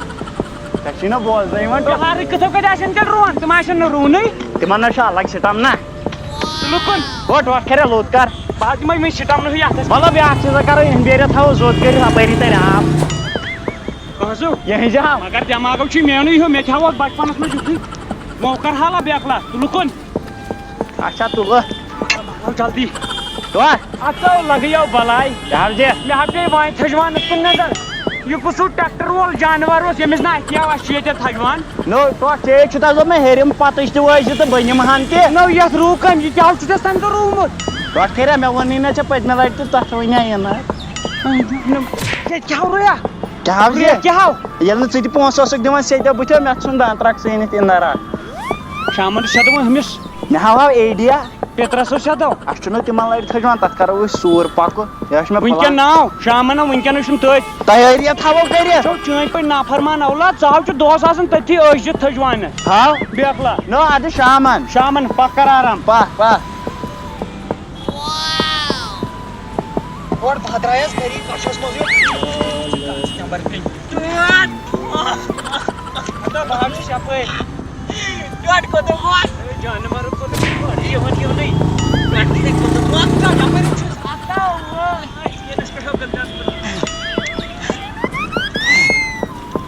ژےٚ چھُے نہ بوزنَے یِوان ٹۄٹھ۔ بِہارٕکۍ کِتھو کَتہِ آسن تیٚلہِ رُوان؟ تِم آسن نہٕ رُونٕے۔ تِمن نہ چھُ الگ سِٹم نہ۔ تہٕ لُکن۔ ہو ٹۄٹھ کَریا لوٚت کر۔ بہٕ حظ دِمے وۄنۍ سِٹم نہٕ یَتھ أسۍ۔ مطلب بیٛاکھ چیٖزا کرو، یِہِنٛدۍ بیرِ تھاوو زوٚد کٔرِتھ اَپٲری تَلہِ آب۔ اہنزو۔ یہِ ہیٚزِ ہا۔ مگر دٮ۪ماغو چھُے میونٕے ہیوٗ، مےٚ تہِ ہا اوس بچپنس منٛز یُتھُے موکر حالا بیکلا تہٕ لُکُن۔ اچھا تُلہٕ۔ مۄکلاو جلدی۔ تُل۔ اتھ ژاو لگہٕ یو بلاے۔ کیٛاہ حظ یہِ؟ مےٚ ہا پیٚیہِ وۄنۍ تھٔجوانس کُن نظر۔ یہِ کُس ہیوٗ ٹریکٹر وول جانور اوس، ییٚمِس نہٕ اَتھِ آو، اَسہِ چھُ ییٚتٮ۪تھ تھٔجوان۔ نو، ٹۄٹھ ژےٚ چھُ تتھ دوٚپمُت ہیٚرِم پتٕج تہِ وٲسۍ زِ تہٕ بہٕ نِمہٕ ہن تہِ۔ نو، یتھ روٗ کٔمۍ؟ یہِ کیٛاہ چھُ ژےٚ تَمہِ دۄہ روٗومُت؟ ٹۄٹھ کریٛا، مےٚ ووٚنُے نہ ژےٚ پٔتمہِ لٹہِ تہِ، تۄہہِ چھو وۄنۍ یہِ نہ۔ ژےٚ کیٛاہ رویا؟ کیٛاہ حظ یہِ؟ ریٹ کیٛاہ ہاو؟ ییٚلہِ نہٕ ژٕ تہِ پونٛسہٕ اوسُکھ دِوان، ژےٚ تہِ بٕتھِ مےٚ ژھُن دَنٛد ترٛکھ ژٲنِتھ اِنٛدَر اَکھ۔ شامَن چھُ شےٚ دۄہ أمِس۔ مےٚ ہاو ہاو ایڈیا۔ پیٚترَس اوس شےٚ دۄہ۔ اَسہِ چھُنہٕ تِمَن لَرِ تھٔجوان، تَتھ کَرو أسۍ سوٗر پَکُن۔ یہِ حظ چھُ مےٚ وٕنکٮ۪ن پٕلان۔ ناو، شامَن نہ وٕنکٮ۪ن چھُنہٕ تٔتھۍ۔ تیٲری تھاوو کٔرِتھ۔ وٕچھو، چٲنۍ پٲٹھۍ نافرمان اولاد، ژٕ ہاو چھُ دۄہَس آسان تٔتھی ٲسۍ زِ تھٔجوانَس۔ ہاو۔ بیکلا۔ نہ، اَدٕ شامَن۔ شامَن، پَکھ کَر آرام۔ پَکھ، پَکھ۔ اورٕ بہٕ درٛایس گری کچھس منٛز یُن۔ Number pink. ہتو بہٕ حظ چھُس یپٲرۍ۔ ٹۄٹھ کوٚت گوس؟ اے جانور کوٚت گوس؟ یِہُن یِہُنٕے۔ ٹۄٹھ تہِ کوٚت گوس؟ ژٕ یپٲرۍ چھُس۔ ہتو۔ ییٚتٮ۪س پٮ۪ٹھ ہو گنٛدان۔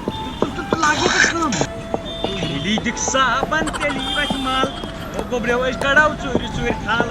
تُل، تُل، تُل، تُل، لاگہِ ییٚتٮ۪س کٲم۔ تیٚلی دِکھ صابن، تیٚلی وَتھِ مَل۔ گوٚبریو أسۍ کَڑو ژوٗرِ ژوٗرِ تھل۔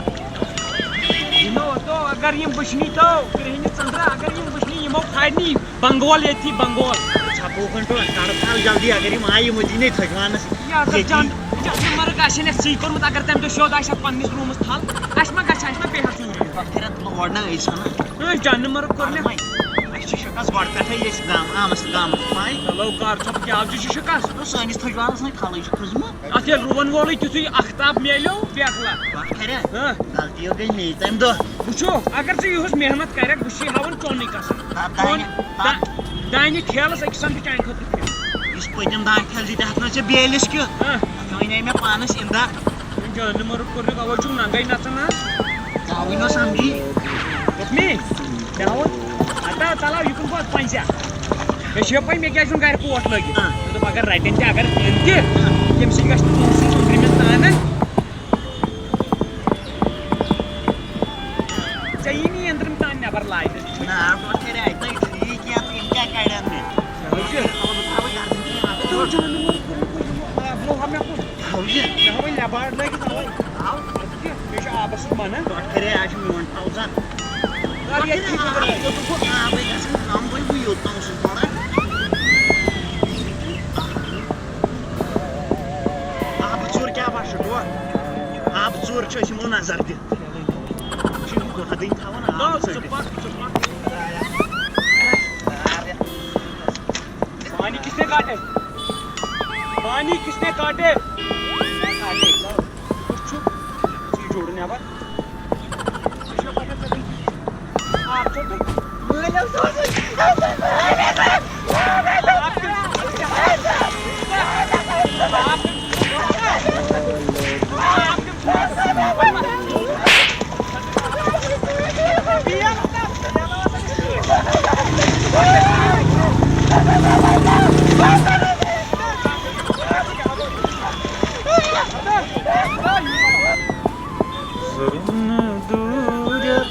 یِمو ہتو اگر یِم وٕچھنی تو، کرٛہنہِ ژٔنٛدرا اگر یِم وٕچھنی، یِمو کھارنی بنگول ییٚتھی بنگول۔ ژھپو گھنٹو، کَڑ تھل جلدی، اگر یِم آیہِ، یِمو دی نے تھٔجوانَس یہِ اگر ییٚتی۔ جان-، جان مرگ آسہِ ہے نہٕ ژٕے کوٚرمُت، اگر تَمہِ دۄہ سیوٚد آسہِ ہا پنٛنِس روٗمَس تھل، اَسہِ ما گژھِ ہا، اَسہِ ما پیٚیہِ ہا ژوٗرِ؟ پَتہٕ کَرِ اَتھ گۄڈٕ نہ ٲسۍ وَنان۔ اۭں، جانہٕ مرگ کوٚر مےٚ۔ وۄنۍ، اَسہِ چھِ شِکَس گۄڈٕ پٮ۪ٹھَے ییٚتہِ گام، آمَس گامَس پَے۔ چلو کَر ژھۄپ، کیٛاہ چھُ شِکَس؟ دوٚپُن سٲنِس تھٔجوارَس نَے کھَلٕے چھِ کھٔژمٕژ۔ اَتھ ییٚلہِ رُوَن وولٕے تیُتھُے اَختاب میلیو، بیکھلا۔ وَتھ کھریا؟ ہاں۔ غلطی حظ گٔے مے تَمہِ دۄہ۔ وٕچھو، اگر ژٕ یِہُس محنت کَرَکھ، بہٕ چھُسے ہاوان چونُے کَسَر۔ دَپ دانہِ، چون دَ-، دَ-، دانہِ ٹھیلَس أکِس اَنٛدٕ چانہِ خٲطرٕ پھِرِ۔ یُس پٔتِم دانہِ ٹھیلہٕ چھِ، تَتھ منٛز چھِ بیلِس کیُتھ۔ ہاں۔ اَتھ وَنے مےٚ پانَس اِنٛدَر۔ جانہٕ مرگ کوٚر مےٚ، اَوَے چھُکھ ننٛگَے نَژان آز۔ تَوٕے نہٕ سَمجھی۔ دوٚپ مے، مےٚ ہاوُن، ہتا تَلہٕ ہاو یہِ کُن گوٚو پنٛجہ۔ مےٚ چھِ یہِ پَے مےٚ کیٛازِ چھُنہٕ گَرِ کوٹھ لٲگِتھ۔ آ۔ مےٚ دوٚپ اگر رَٹن تہِ، اگر دِن تہِ، آ۔ ییٚمہِ سۭتۍ گژھِ نہٕ تُہٕنٛز سٕنٛز أنٛدرِمٮ۪ن تانَن۔ ژےٚ یی نہٕ یہِ أنٛدرِم تان نٮ۪بر لاینہٕ۔ نہ، پَتہٕ کَرِ اَتہِ نَے ٹھیٖک کینٛہہ تہٕ یِم کیٛاہ کَڑن مےٚ؟ مےٚ وٕچھ۔ تھاوٕ بہٕ گَرٕ کِنۍ کِنۍ اَتھ تہٕ وٕچھ۔ آب لوٚگ ہا مےٚ کُن۔ تھاوٕ یہِ۔ مےٚ ہا وۄنۍ لٮ۪باڑ لٲگِتھ اَوَے۔ تھاو۔ اَدٕ کیٛاہ؟ مےٚ چھُ آبَس سۭتۍ مَنان۔ پَتہٕ کَرے اَتھ چھُ میون تھاوزَن۔ کَر ییٚتہِ پَتہٕ کَرے آب، کوٚت گوٚو آبٕے گژھان کَم، وۄنۍ بہٕ یوٚت تام اوسُس پَران۔ آبہٕ ژوٗر کیٛاہ باسیٚو تورٕ؟ آبہٕ ژوٗر چھِ أسۍ یِمو نظر دِتھ۔ چھِ یِم دۄہ دِنۍ تھاوان آب ژٔٹِتھ۔ پانی کس نے کاٹے؟ پانی کس نے کاٹے؟ وٕچھ چھُ، ژٕ یہِ جوڑٕ نٮ۪بر۔ ظلم دوٗرٮ۪ر۔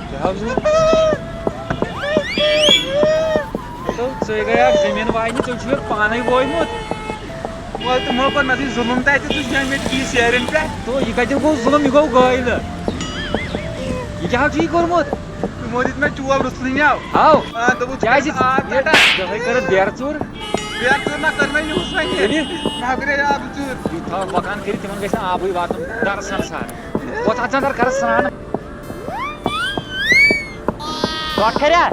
کیٛاہ حظ؟ ہتو، ژٕ گٔیاکھ زٔمیٖن واینہِ، ژےٚ چھُ یورٕ پانے وویمُت۔ وۄنۍ تِمو کوٚر مےٚ سۭتۍ ظُلُم تَتہِ، ژٕ چھُکھ مےٚ ٹی سیرٮ۪ن پٮ۪ٹھ۔ تو، یہِ کَتہِ گوٚو ظُلُم؟ یہِ گوٚو گٲلۍ۔ یہِ کیٛاہ حظ چھُ یہِ کوٚرمُت؟ تِمو دیُت مےٚ چول رُسنٕے۔ آو۔ آ، دوٚپُکھ، ژٕ کیٛازِ؟ کَرَکھ آب یہِ ژَٹان۔ دۄہَے کٔرٕتھ بیرٕ ژوٗر۔ بیرٕ ژوٗر نہ کٔر مےٚ یِہُس وۄنۍ۔ تیٚلہِ؟ مےٚ ہا کَرے آب ژوٗر۔ یہِ تھاو مکان کٔرِتھ، تِمَن گژھِ نہٕ آبٕے واتُن گَرَس سَر سَر۔ وۄتھ اَژان کَر گَرَس سرٛان۔ ژۄٹھ کَریا؟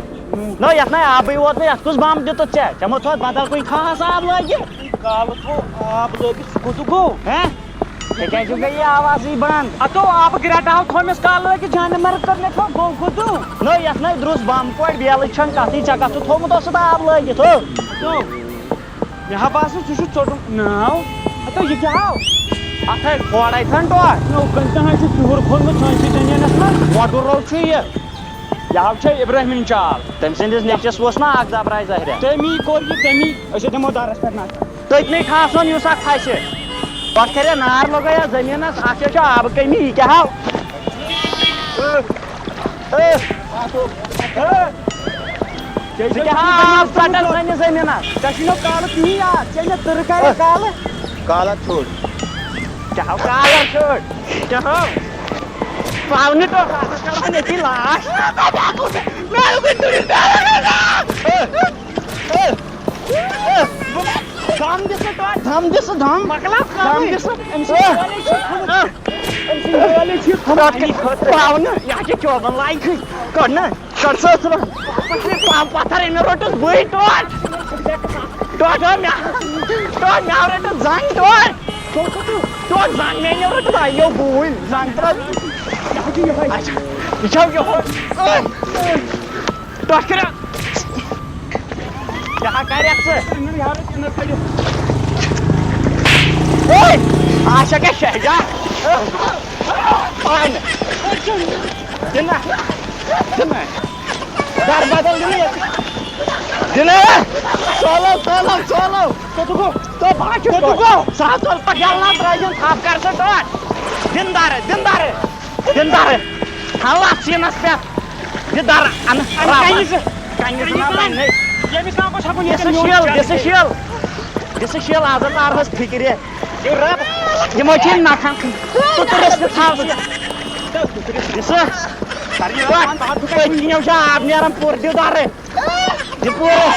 نہ، یَتھ نَے آبٕے ووت نہٕ، یَتھ کُس بَم دیُتُتھ ژےٚ؟ ژےٚ مہ تھوٚوُتھ بدل کُنہِ خاص آب لٲگِتھ؟ کالہٕ تھوٚو آب لٲگِتھ، سُہ کوٚت گوٚو؟ ہہ؟ ژےٚ کیٛازِ چھُکھ یہِ آوازٕے بنٛد؟ ہتو، آبہٕ گرٛٹہٕ ہاو تھوٚو مےٚ کالہٕ لٲگِتھ، جانہٕ مرگ کٔر مےٚ تھوٚو، گوٚو کوٚت؟ نہ، یَتھ نَے درٛوس بَم پورِ بیلٕچ چھَنہٕ کَتھٕے، ژےٚ کَتھ چھُتھ تھوٚومُت اوسُتھ آب لٲگِتھ ہو؟ ہتو، مےٚ ہا باسان، ژٕ چھُکھ ژوٚٹُن۔ ناو؟ ہتو، یہِ کیٛاہ ہاو؟ اَتھ ہے کھوڑے تھَن ٹوٹھ۔ نو، کٔمۍ تام ہا چھُ کیُہُر کھوٚنمُت سٲنۍسٕے زٔمیٖنَس منٛز۔ وۄٹُر رو چھُ یہِ۔ یہِ ہاو چھےٚ ابراہیمٕنۍ چال۔ تٔمۍ سٕنٛدِس نیٚچوِس ووٚس نا اکھ دبراے زہریا۔ تٔمی کوٚر یہِ، تٔمی، أسۍ ہے دِمو دَرَس پٮ۪ٹھ نظر۔ تٔتنٕے ٹھاسُن یُس اَتھ کھسہِ۔ پَتہٕ کَرِ نار لَگٲیِتھ زٔمیٖنَس، اَتھ چھےٚ چھِ آبہٕ کٔمی، یہِ کیٛاہ ہاو؟ ژےٚ کیٛاہ ہاو آب ژَٹان سٲنِس زٔمیٖنَس؟ ژےٚ چھُے نہٕ کالہٕ کِہیٖنۍ یاد، ژےٚ مےٚ تٕرٕ کَرِ کالہٕ۔ کالَر ژھوٚٹ۔ کیٛاہ ہاو کالَر ژھوٚٹ؟ کیٛاہ ہاو؟ پاونہِ ٹوٹھ، اَتھ کَران ییٚتی لاش۔ دم دِ سا ٹوٹھ۔ دم دِ سا، دم۔ مۄکلاو دم کَرُن۔ دِ سا۔ أمۍ سٕنٛدۍ ٲلۍ چھِ تھوٚمُت اَمی خٲطرٕ۔ پاونہٕ، یہِ ہا چھِ چوبَن لایقٕے۔ کَڑ نہ، کَڑ سا ژٕ۔ پا-، پَتھر أمۍ روٚٹُس بٕے ٹوٹھ۔ ٹوٹھ آو مےٚ، ٹوٹھ مےٚ آو رٔٹِتھ زنٛگ ٹوٹھ۔ ٹوٹھ زنٛگ مےٚ أنِو رٔٹِتھ، آیو بوٗلۍ زنٛگ ترٛٲو۔ اچھا، یہِ چھا یِہوٚے؟ ٹۄٹھ کٔرِو۔ یہِ ہا کَرٮ۪کھ ژٕ۔ اوے! آسیا کیٛاہ شہجار؟ پانہٕ۔ دِنہ۔ دِنہ۔ گرٕ بدل دِنہ ییٚتہِ۔ دِنہ۔ سولو، سولو، سولو۔ کوٚت گوٚو؟ تو بہٕ ہا چھُس کوٚت گوٚو؟ سُہ ہا ژوٚل پَتہٕ یَلہٕ نہ ترٛٲوِن، تھپھ کر سُہ ٹوٹھ۔ دِندارٕ، دِندارٕ۔ دِندارٕ۔ تھاو اَتھ سیٖنَس پٮ۪ٹھ۔ دِ دَر اَنہٕ اَنہٕ رَب۔ کَنہِ زٕ۔ کَنہِ زٕ نہ کَنہِ زٕ۔ بَنہِ۔ ییٚمِس ناو گوٚژھ ہٮ۪کُن دِ سا ییٚتٮ۪ن میوٗٹھ شیل، دِ سا کٔرِتھ۔ شیل۔ دِ سا شیل، آز نارہَس فِکرِ۔ یہِ رَب۔ یِمو چھِ یِم نَکھَن۔ تُترِس تہِ تھاو ژٕ۔ دِ سا۔ کر یہِ وَتھ۔ أتھۍ کِنۍ چھُ آب نیران پوٗرٕ، دِ دَرٕ۔ دِ پوٗرٕ۔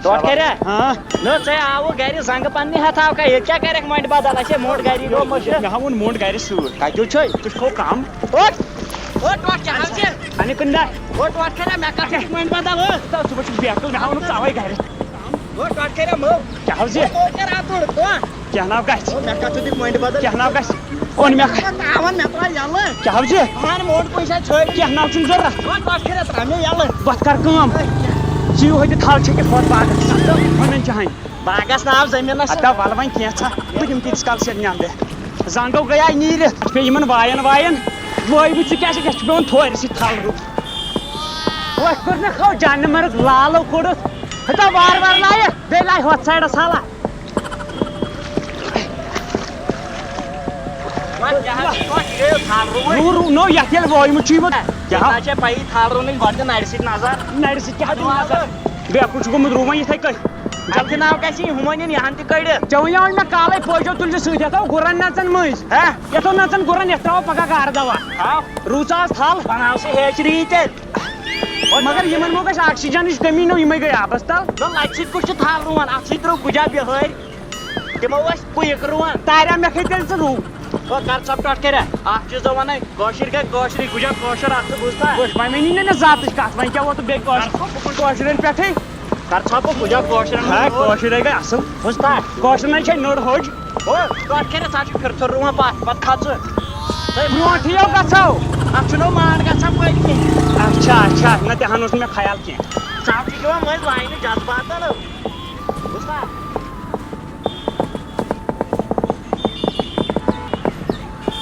ٹوٹھ کَریا؟ ہاں۔ نہ، ژےٚ آوُکھ گَرِ زنٛگہٕ پننہِ ہٮ۪تھ آو کھا؟ ییٚتہِ کیٛاہ کَرٮ۪کھ مۄنٛڈِ بدل؟ اَسہِ ہے مۄنٛڈ گَری گوٚو مٔشِتھ۔ مےٚ ہا ووٚن مۄنٛڈ گَرِ سۭتۍ۔ کَتہِ چھُے؟ ژٕ چھُکھ کَم۔ اوٚٹ۔ اوٚٹ، ٹوٹھ کیٛاہ حظ چھِ؟ اَنہِ کُنہِ دۄہ۔ اوٚٹ، ٹوٹھ کَریا؟ مےٚ کَتھ چھُ مۄنٛڈِ بدل؟ ٲس تہٕ ژٕ وٕچھُکھ بیکٕل، مےٚ ہا ووٚنُکھ ژٕ اَوَے گَرِ۔ اوٚٹ، ٹوٹھ کَریا مٔو؟ کیٛاہ حظ یہِ؟ اوٚٹ، کَر اَتھ اوٚٹ، ٹوٹھ۔ کیٛاہ ناو گژھِ؟ او، مےٚ کَتھ چھُ دِتھ مۄنٛڈِ بدل؟ کیٛاہ ناو گژھِ؟ اوٚن مےٚ۔ تاوَن مےٚ ترٛاو یَلہٕ۔ کیٛاہ حظ یہِ؟ اہن، موڈ کُنہِ جایہِ چھٲرِتھ۔ کیٛاہ ناو چھُم ضوٚرَتھ؟ وۄنۍ کۄس پھِرِ ترٛاو مےٚ یَلہٕ۔ بَتھ کَر کٲم۔ ژٕ یِہوٚے تہِ تھل چھٔکِتھ ہۄتھ باغَس منٛز تہٕ ہُمَن چھِ ہَنہِ۔ باغَس ناو زٔمیٖنَس۔ اَدٕ وَلہٕ وۄنۍ کینٛژھا، بہٕ دِمہٕ تیٖتِس کالَس ییٚتہِ نٮ۪نٛدٕ۔ زنٛگو گٔیے نیٖرِتھ، پیٚیہِ یِمَن وایَن وایَن۔ وٲے وٕچھ ژٕ کیٛاہ چھِ، کیٛاہ چھِ پٮ۪وان تھورِ سۭتۍ تھل رُ-، وۄٹھ کوٚر مےٚ کھو جانہِ مرٕگ لالو کوٚڑُتھ۔ ہتا وارٕ وارٕ لایہِ، بیٚیہِ لایہِ ہۄتھ سایڈَس حالہ۔ وۄنۍ کیٛاہ حظ چھِ یِوان، یہِ گٔیو تھل رُوٕنۍ۔ روٗ، روٗ، نو، یَتھ ییٚلہِ وٲیمُت چھُ یِمو۔ کیٛاہ؟ تۄہہِ چھےٚ پَیی تھل رُونٕے گۄڈٕ نَرِ سۭتۍ نظر؟ نَرِ سۭتۍ کیٛاہ دِمہٕ نظر؟ بیٚیہِ اَکُے چھُ گوٚمُت رُوٕنۍ یِتھَے کٔنۍ۔ اَتہِ ناو گژھِ یہِ ہُمَن یِن، یِہَن تہِ کٔڑِتھ۔ ژےٚ وَنیٛاو وۄنۍ مےٚ کالَے پٲجو تُلِو سۭتۍ، یَتھ آو گُرَن نَژَن مٔنٛزۍ۔ ہہ؟ یَتھ آو نَژَن گُرَن، یَتھ ترٛاوو پَگاہ گارٕ دَوا۔ تھاو۔ رُو ژٕ آز تھل۔ بَناو سُہ ہیچری تیٚلہِ۔ مگر یِمَن ما گژھِ آکسیجنٕچ کٔمی، نو یِمَے گٔے آبَس تَل۔ نہ، لَژِ سۭتۍ کُس چھُ تھل رُوان؟ اَتھ سۭتۍ ترٛٲو گُجا بِہٲرۍ۔ تِمو ٲسۍ پُیِک رُوان۔ تاریا مےٚ کھے تیٚلہِ ژٕ رُو۔ ہو، کر ژھۄپ ٹۄٹھ کَریا؟ اَکھ چیٖز دَپان ہے، کٲشِر گٔے کٲشرٕے، گُجا کٲشُر، اَتھ چھُ بوٗزتھا؟ وٕچھ، وۄنۍ ؤنی نہٕ مےٚ ذاتٕچ کَتھ، وۄنۍ کیٛاہ ووتُکھ بیٚیہِ کٲشرِ-، کٲشرٮ۪ن پٮ۪ٹھٕے؟ کر ژھۄپ گُجا کٲشرٮ۪ن ہا، ہُنٛد نوٚر۔ کٲشِر ہے گٔے اَصٕل۔ بوٗزتھا؟ کٲشرٮ۪ن ہے چھے نٔر ہوٚج۔ ہو، ٹۄٹھ کَریا، ژٕ ہا چھُکھ پھِرتھُر رُوان پَتھ، پَتہٕ کھژ ژٕ۔ ہے، برونٛٹھٕے یو گژھو۔ اَتھ چھُنو مار گژھان پٔتۍ کِنۍ۔ اچھا، اچھا، نہ تہِ ہن اوس نہٕ مےٚ خیال کینٛہہ۔ ژٕ ہا چھُکھ یِوان مٔنٛزۍ لاینہِ جذباتن۔ بوٗزتھا؟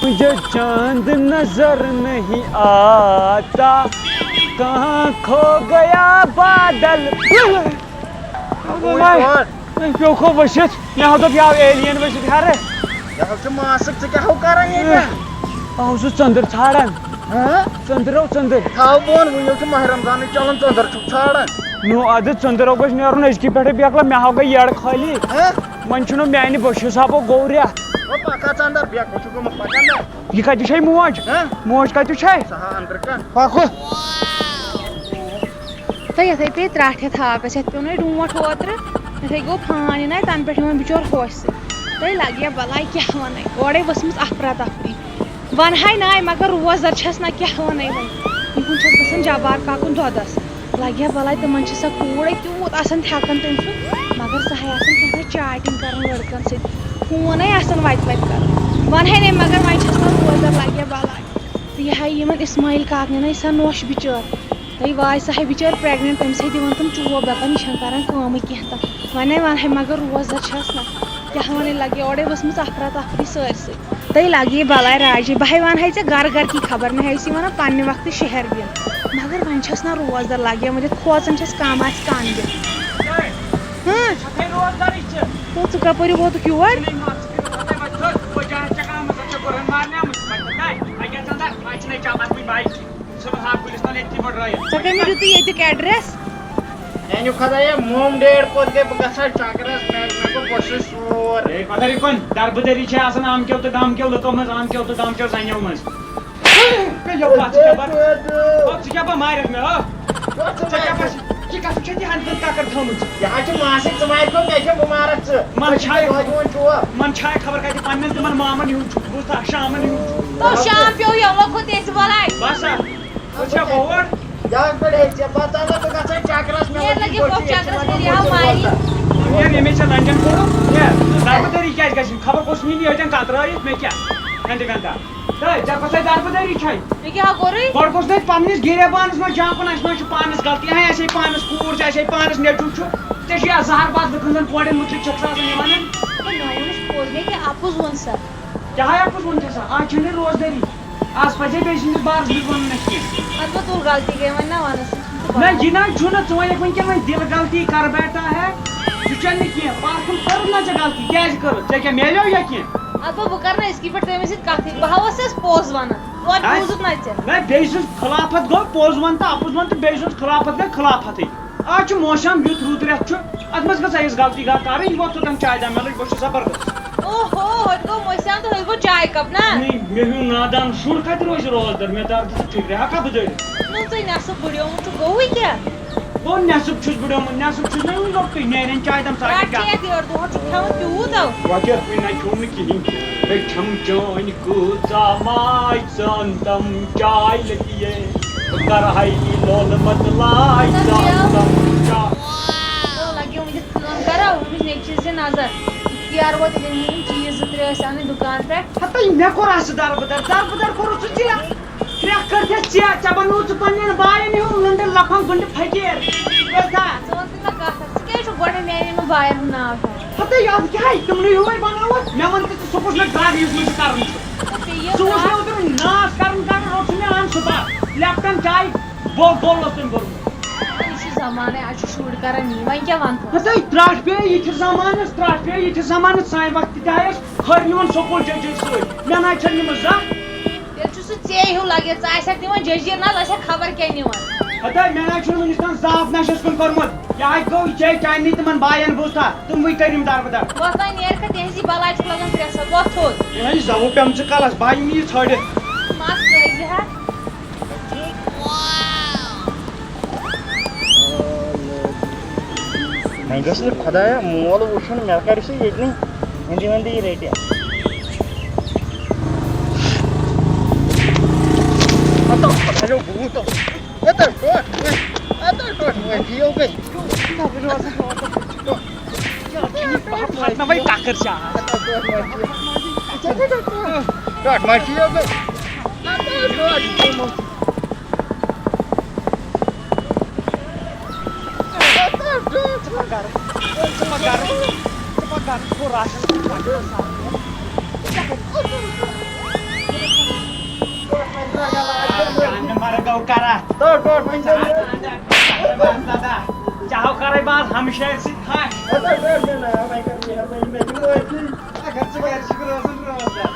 مجھے چاند نظر نہیں آتا، کہاں کھو گیا بادل۔ بوٗزتھا؟ أمۍ پیوٚو کھو ؤسِتھ۔ مےٚ ہا دوٚپ، یہِ آو alien ؤسِتھ ہَرٕ۔ یہِ حظ چھُ ماسٕک، ژٕ کیٛاہ ہو کران ییٚتہِ؟ آو سُہ ژٔنٛدٕر ژھانٛڈان۔ ہاں؟ ژٔنٛدٕرو ژٔنٛدٕر۔ تھاو بۄن، وٕنہِ چھُ ماہِ رمضانٕے چلان، ژٔنٛدٕر چھُکھ ژھانٛڈان۔ نو اَدٕ ژٔنٛدٕرو گژھِ نیرُن أزکی پٮ۪ٹھٕے بیکلا، مےٚ ہاو گٔے یٔڈ خٲلی۔ ہاں؟ وۄنۍ چھُنہٕ میٛانہِ بٔشِس ہاو گوٚو رٮ۪تھ۔ وۄنۍ پکھ ہا ژٕ اندر، بیکھ چھُ گوٚمُت، پکھ اندر۔ یہِ کَتہِ چھے موج؟ ہاں؟ موج کَتہِ چھے؟ سۄ ہا اندرٕ کَن۔ پکھ۔ تہٕ یِتھَے پیٚیہِ ترٛٹھ ہٮ۪تھ ہاکَس، یَتھ پیوٚو نَے ڈونٛٹھ اوترٕ، یِتھَے گوٚو پھان یہِ نَے، تَنہٕ پٮ۪ٹھ یِوان بِچور ہوسہِ۔ تہٕ لَگہِ ہا بَلاے کیٛاہ وَنَے، اورَے ؤژھمٕژ اَفرا تفری۔ وَنہٕ ہَے نَے، مگر روزدَر چھَس نہ، کیٛاہ وَنَے وۄنۍ، یِہُنٛد چھَس گژھان جبار کاکُن دۄدَس۔ لَگہِ ہا بَلاے، تِمَن چھِ سۄ کوٗر ہے تیوٗت آسان تھٮ۪کان تٔمۍ سُنٛد، مگر سۄ ہے آسان کیٛاہ تام chatting کَران لٔڑکَن سۭتۍ، فونَے آسان وَتہِ وَتہِ کَران۔ وَنہٕ ہَے نَے، مگر وۄنۍ چھَس نہ روزدَر، لَگہِ ہا بَلاے۔ تہٕ یہِ ہا یِمن اسماعیل کاکنٮ۪ن ہے سۄ نۄش بِچٲر۔ تہٕ واے سۄ ہے بِچٲر pregnant، تٔمِس ہے دِوان تِم چوب دَپان، یہِ چھَنہٕ کران کٲمٕے کینٛہہ تہٕ۔ وۄنۍ ہے وَنہٕ ہے مگر روزدَر چھَس نہ۔ کیٛاہ وَنَے، لَگہِ اورَے ؤژھمٕژ اَفرا تفری سٲرسٕے۔ تہٕ لَگہِ یہِ بَلاے راجی، بہٕ ہے وَنہٕ ہے ژےٚ گَرٕ گَرٕ کی خبر، مےٚ ہے ٲسی وَنان پنٛنہِ وقتہٕ شہر دِن۔ مگر وۄنۍ چھَس نہ روزدَر، لَگہِ وۄنۍ یَتھ کھوژان چھَس کَم آسہِ کَم دِن۔ ہاں۔ ژٕ کَپٲرۍ ووتُکھ یور؟ ژےٚ کٔمۍ دیُتُے ییٚتیُک address؟ میٛانہِ خۄدایا، موم ڈیڈ کوٚت گٔے؟ بہٕ گژھٕ ہا چکرس، مےٚ، مےٚ گوٚو بٔشِس سور۔ ہے، پتہ یہِ کۄن دربٕدٔری چھِ آسان آمکیو تہٕ دامکیو لُکو منٛز، آمکیو تہٕ دامکیو زنیو منٛز۔ ہے، یہِ پتھ ژٕ کیٛاہ پتھ، پتھ ژٕ کیٛاہ پتھ مارکھ مےٚ، ہا؟ ژٕ کیٛاہ پتھ، یہِ کتھ چھےٚ تہِ ہن کٔر ککر تھٲومٕژ؟ یہِ حظ چھِ ماسٕکۍ، ژٕ مارکھ مےٚ، مےٚ چھےٚ بُمارکھ ژٕ۔ من چھایہِ، ژٕ دۄہے دِوان چوب۔ من چھایہِ خبر کتہِ پننٮ۪ن تِمن مامن ہیوٗ چھُکھ، بوٗزتھا، شامن ہیوٗ۔ تو شام پیو یہِ، وۄنۍ کھوٚت ییٚتہِ بلاے۔ بس ہا۔ وٕچھ سا ووٹ۔ یَتھ پٮ۪ٹھ ہیٚکہِ ژےٚ پَتہ نہ، ژٕ گژھے چکرس، مےٚ مےٚ لٔگۍ لگہِ بوٚچھِ بوٚچھِ، چکرس، ژٕ مےٚ لگہِ یاو بوٚچھِ مایہِ۔ بوٚچھِ۔ ہے، ییٚمے ژےٚ لنڈن کوٚرُتھ، ہے، دربہٕ دٲری کیٛازِ گژھِ؟ خبر کُس نِنہِ ییٚتٮ۪ن کترٲیِتھ، مےٚ کیٛاہ؟ گنٛدٕ گنٛدا۔ ہے، ژےٚ کۄسے دربہٕ دٲری چھے؟ مےٚ کیٛاہ کوٚرُے؟ گۄڈٕ گوٚژھ نہٕ پننِس گریبانس منٛز جھانٛکُن، اَسہِ ما چھُ پانس غلطی؟ ہے، اَسے پانس کوٗر چھِ، اَسے پانس نیٚچوٗ چھُ، ژےٚ چھُے اَز زہر باد لُکن زن کورٮ۪ن مُتعلق چھکھ ژٕ آسان یہِ ونان۔ ہے، مےٚ ووٚنُس پوٚز، مےٚ کیٛاہ اَپُز ووٚن سا؟ کیٛاہ ہا اَپُز ووٚن ژےٚ سا؟ آز چھَنہٕ روزدٲری۔ آز پَزے بیٚیہِ سٕنٛدِس بارَس منٛز وَنُن اَسہِ کینٛہہ۔ اَدٕ وۄنۍ تُل غلطی گٔے، وۄنۍ نہ وَنُن سُہ چھُنہٕ نہ، تُل۔ یہِ نہ چھُنہٕ، ژٕ وَنکھ وٕنکٮ۪ن وۄنۍ دِل غلطی کَر بیٹھا ہے، سُہ چھَنہٕ کینٛہہ۔ پَتھ کُن کٔرٕتھ نہ ژےٚ غلطی، کیٛازِ کٔرٕتھ؟ ژےٚ کیٛاہ میلیو یا کینٛہہ؟ اَدٕ وۄنۍ بہٕ کَرٕ نہٕ أزکی پٮ۪ٹھ تٔمِس سۭتۍ کَتھٕے، بہٕ ہا اوسُس پوٚز وَنان، توتہِ اَدٕ بوٗزُتھ نہ ژےٚ۔ نہ، بیٚیہِ سٕنٛز خلافت گوٚو، پوٚز وَن تہٕ اَپُز وَن تہٕ بیٚیہِ سٕنٛز خلافت گٔے خلافتٕے۔ آز چھُ موسم یُتھ رُت رٮ۪تھ چھُ، اَتھ منٛز گٔژھ أسۍ غلطی گار کَرٕنۍ، یہِ ووت توٚتام چاے دام مِلٕچ، بہٕ چھُس زبردست۔ اوہو، ہوٚتہِ گوٚو موسم تہٕ ہوٚتہِ گوٚو چاے کپ نا؟ نٔے، مےٚ ہیوٗ نادان شُر کَتہِ روزِ روزدَر؟ مےٚ دَر دِژٕ فِکرِ، ہٮ۪کا بہٕ دٔرِتھ؟ نوٚژٕے نٮ۪صٕف بٕڈیومُت چھُ، گوٚوُے کیٛاہ؟ گوٚو نٮ۪صٕف چھُس بہٕ ڈومُت، نٮ۪صٕف چھُس نہٕ وٕنہِ لۄکٹُے، نیرٮ۪ن چاے تَمہِ ساتہٕ رَٹھ کیٛاہ؟ ژےٚ یَتھ یورٕ دۄہَس چھُکھ کھٮ۪وان تیوٗت اَو۔ وۄنۍ کیٛاہ، وٕنہِ نہ کھیوٚو نہٕ کِہیٖنۍ۔ مےٚ کھیوٚم چٲنۍ کۭژاہ ماے ژَن تَم چاے لٔگِیے۔ بہٕ کَرٕ ہاے یہِ لولہٕ مَتہٕ لاے ژَن تَم چاے۔ تو لَگیو وٕنہِ کٲم کَرو، ہُمِس نیٚچوِس دِ نظر۔ اختیار ووت، ییٚلہِ مےٚ یِم چیٖز زٕ ترٛےٚ ٲسۍ اَنٕنۍ دُکان پٮ۪ٹھ۔ ہَتَے مےٚ کوٚر اَتھ سُہ دَربٕدَر، دَربٕدَر کوٚرُتھ ژٕ ژےٚ۔ کرٛٮ۪کھ کٔرتھس ژےٚ، ژےٚ بنووُتھ ژٕ پننٮ۪ن باین ہیوٗ لٔنڈٕ لفنگ گُنڈٕ فقیٖر۔ بوزتھا؟ ژٕ وَن تہٕ مےٚ کَتھ اَکھ، ژٕ کیٛازِ چھُکھ گۄڈَے میٛانٮ۪ن یِمَن باین ہُنٛد ناو ہٮ۪وان؟ ہَتَے یَتھ کیٛاہ ہے، تِمنٕے ہیوٗ وَے بنووُتھ۔ مےٚ وَن تہٕ ژٕ، سُہ کُس مےٚ گرٕ یُس مےٚ ژٕ کَرُن چھُ؟ ژٕ یہِ ژٕ وٕچھ مےٚ کَتھ؟ اوترٕ ناس کَرُن کَرُن، روٚٹ سُہ مےٚ اَن سُہ بَتھ۔ لیپٹن چاے بو-، بولُس تٔمۍ کوٚرمُت۔ وۄنۍ یہِ چھُ زمانَے، آز چھُ شُرۍ کَران یی، وۄنۍ کیٛاہ وَنہٕ بہٕ؟ ہَتَے ترٛٹھ پیٚیہِ یِتھِس زمانَس، ترٛٹھ پیٚیہِ یِتھِس زمانَس، سانہِ وقتہٕ تہِ آیہِ اَسہِ کھٔر نِوان سکوٗل جٔجِر سۭتۍ۔ مےٚ نہ چھَنہٕ نِمٕژ زانٛہہ۔ تیٚلہِ چھُ سُہ ژے ہیوٗ لگہِ، ژٕ آسکھ نِوان جٔجیٖر نہ، ژٕ آسکھ خبر کیٛاہ نِوان۔ ہتا، مےٚ نہ چھُنہٕ وٕنیُک تام زانٛہہ نشس کُن کوٚرمُت۔ یہِ ہا گوٚو، یہِ چھے چانہِ تِمن باین بوٗزتھا، تِموٕے کٔرِم دربٕدر۔ وۄتھ وۄنۍ نیر کھا، تِہنٛزی بلاے چھُکھ لگان پرٛٮ۪سس، وۄتھ تھوٚد۔ یِہے زوُ پیٚمژٕ کلس، بہٕ ہا یِمہٕ یہِ ژھٲڑِتھ۔ مس کھٲلۍ زِ ہا۔ وۄنۍ گژھِ نہٕ خۄدایا مول وٕچھُن، مےٚ کَرِ سُہ ییٚتہِ نٕے ہِندی وِندی رٔٹِتھ۔ ہتو خۄدایو بوٗت۔ ہتو ٹوٹھ وۄنۍ۔ ہتو ٹوٹھ وۄنۍ، یِیو گٔے۔ پھٹناوے ککر چھِ آز۔ ہتو ٹوٹھ وۄنۍ۔ ٹوٹھ ما چھِ یِیو گٔے۔ ہتو ٹوٹھ۔ چاہو کرے باز ہمشیر سی خاش۔ اگر ژٕ گرِ چھُکھ روزان، روزدار۔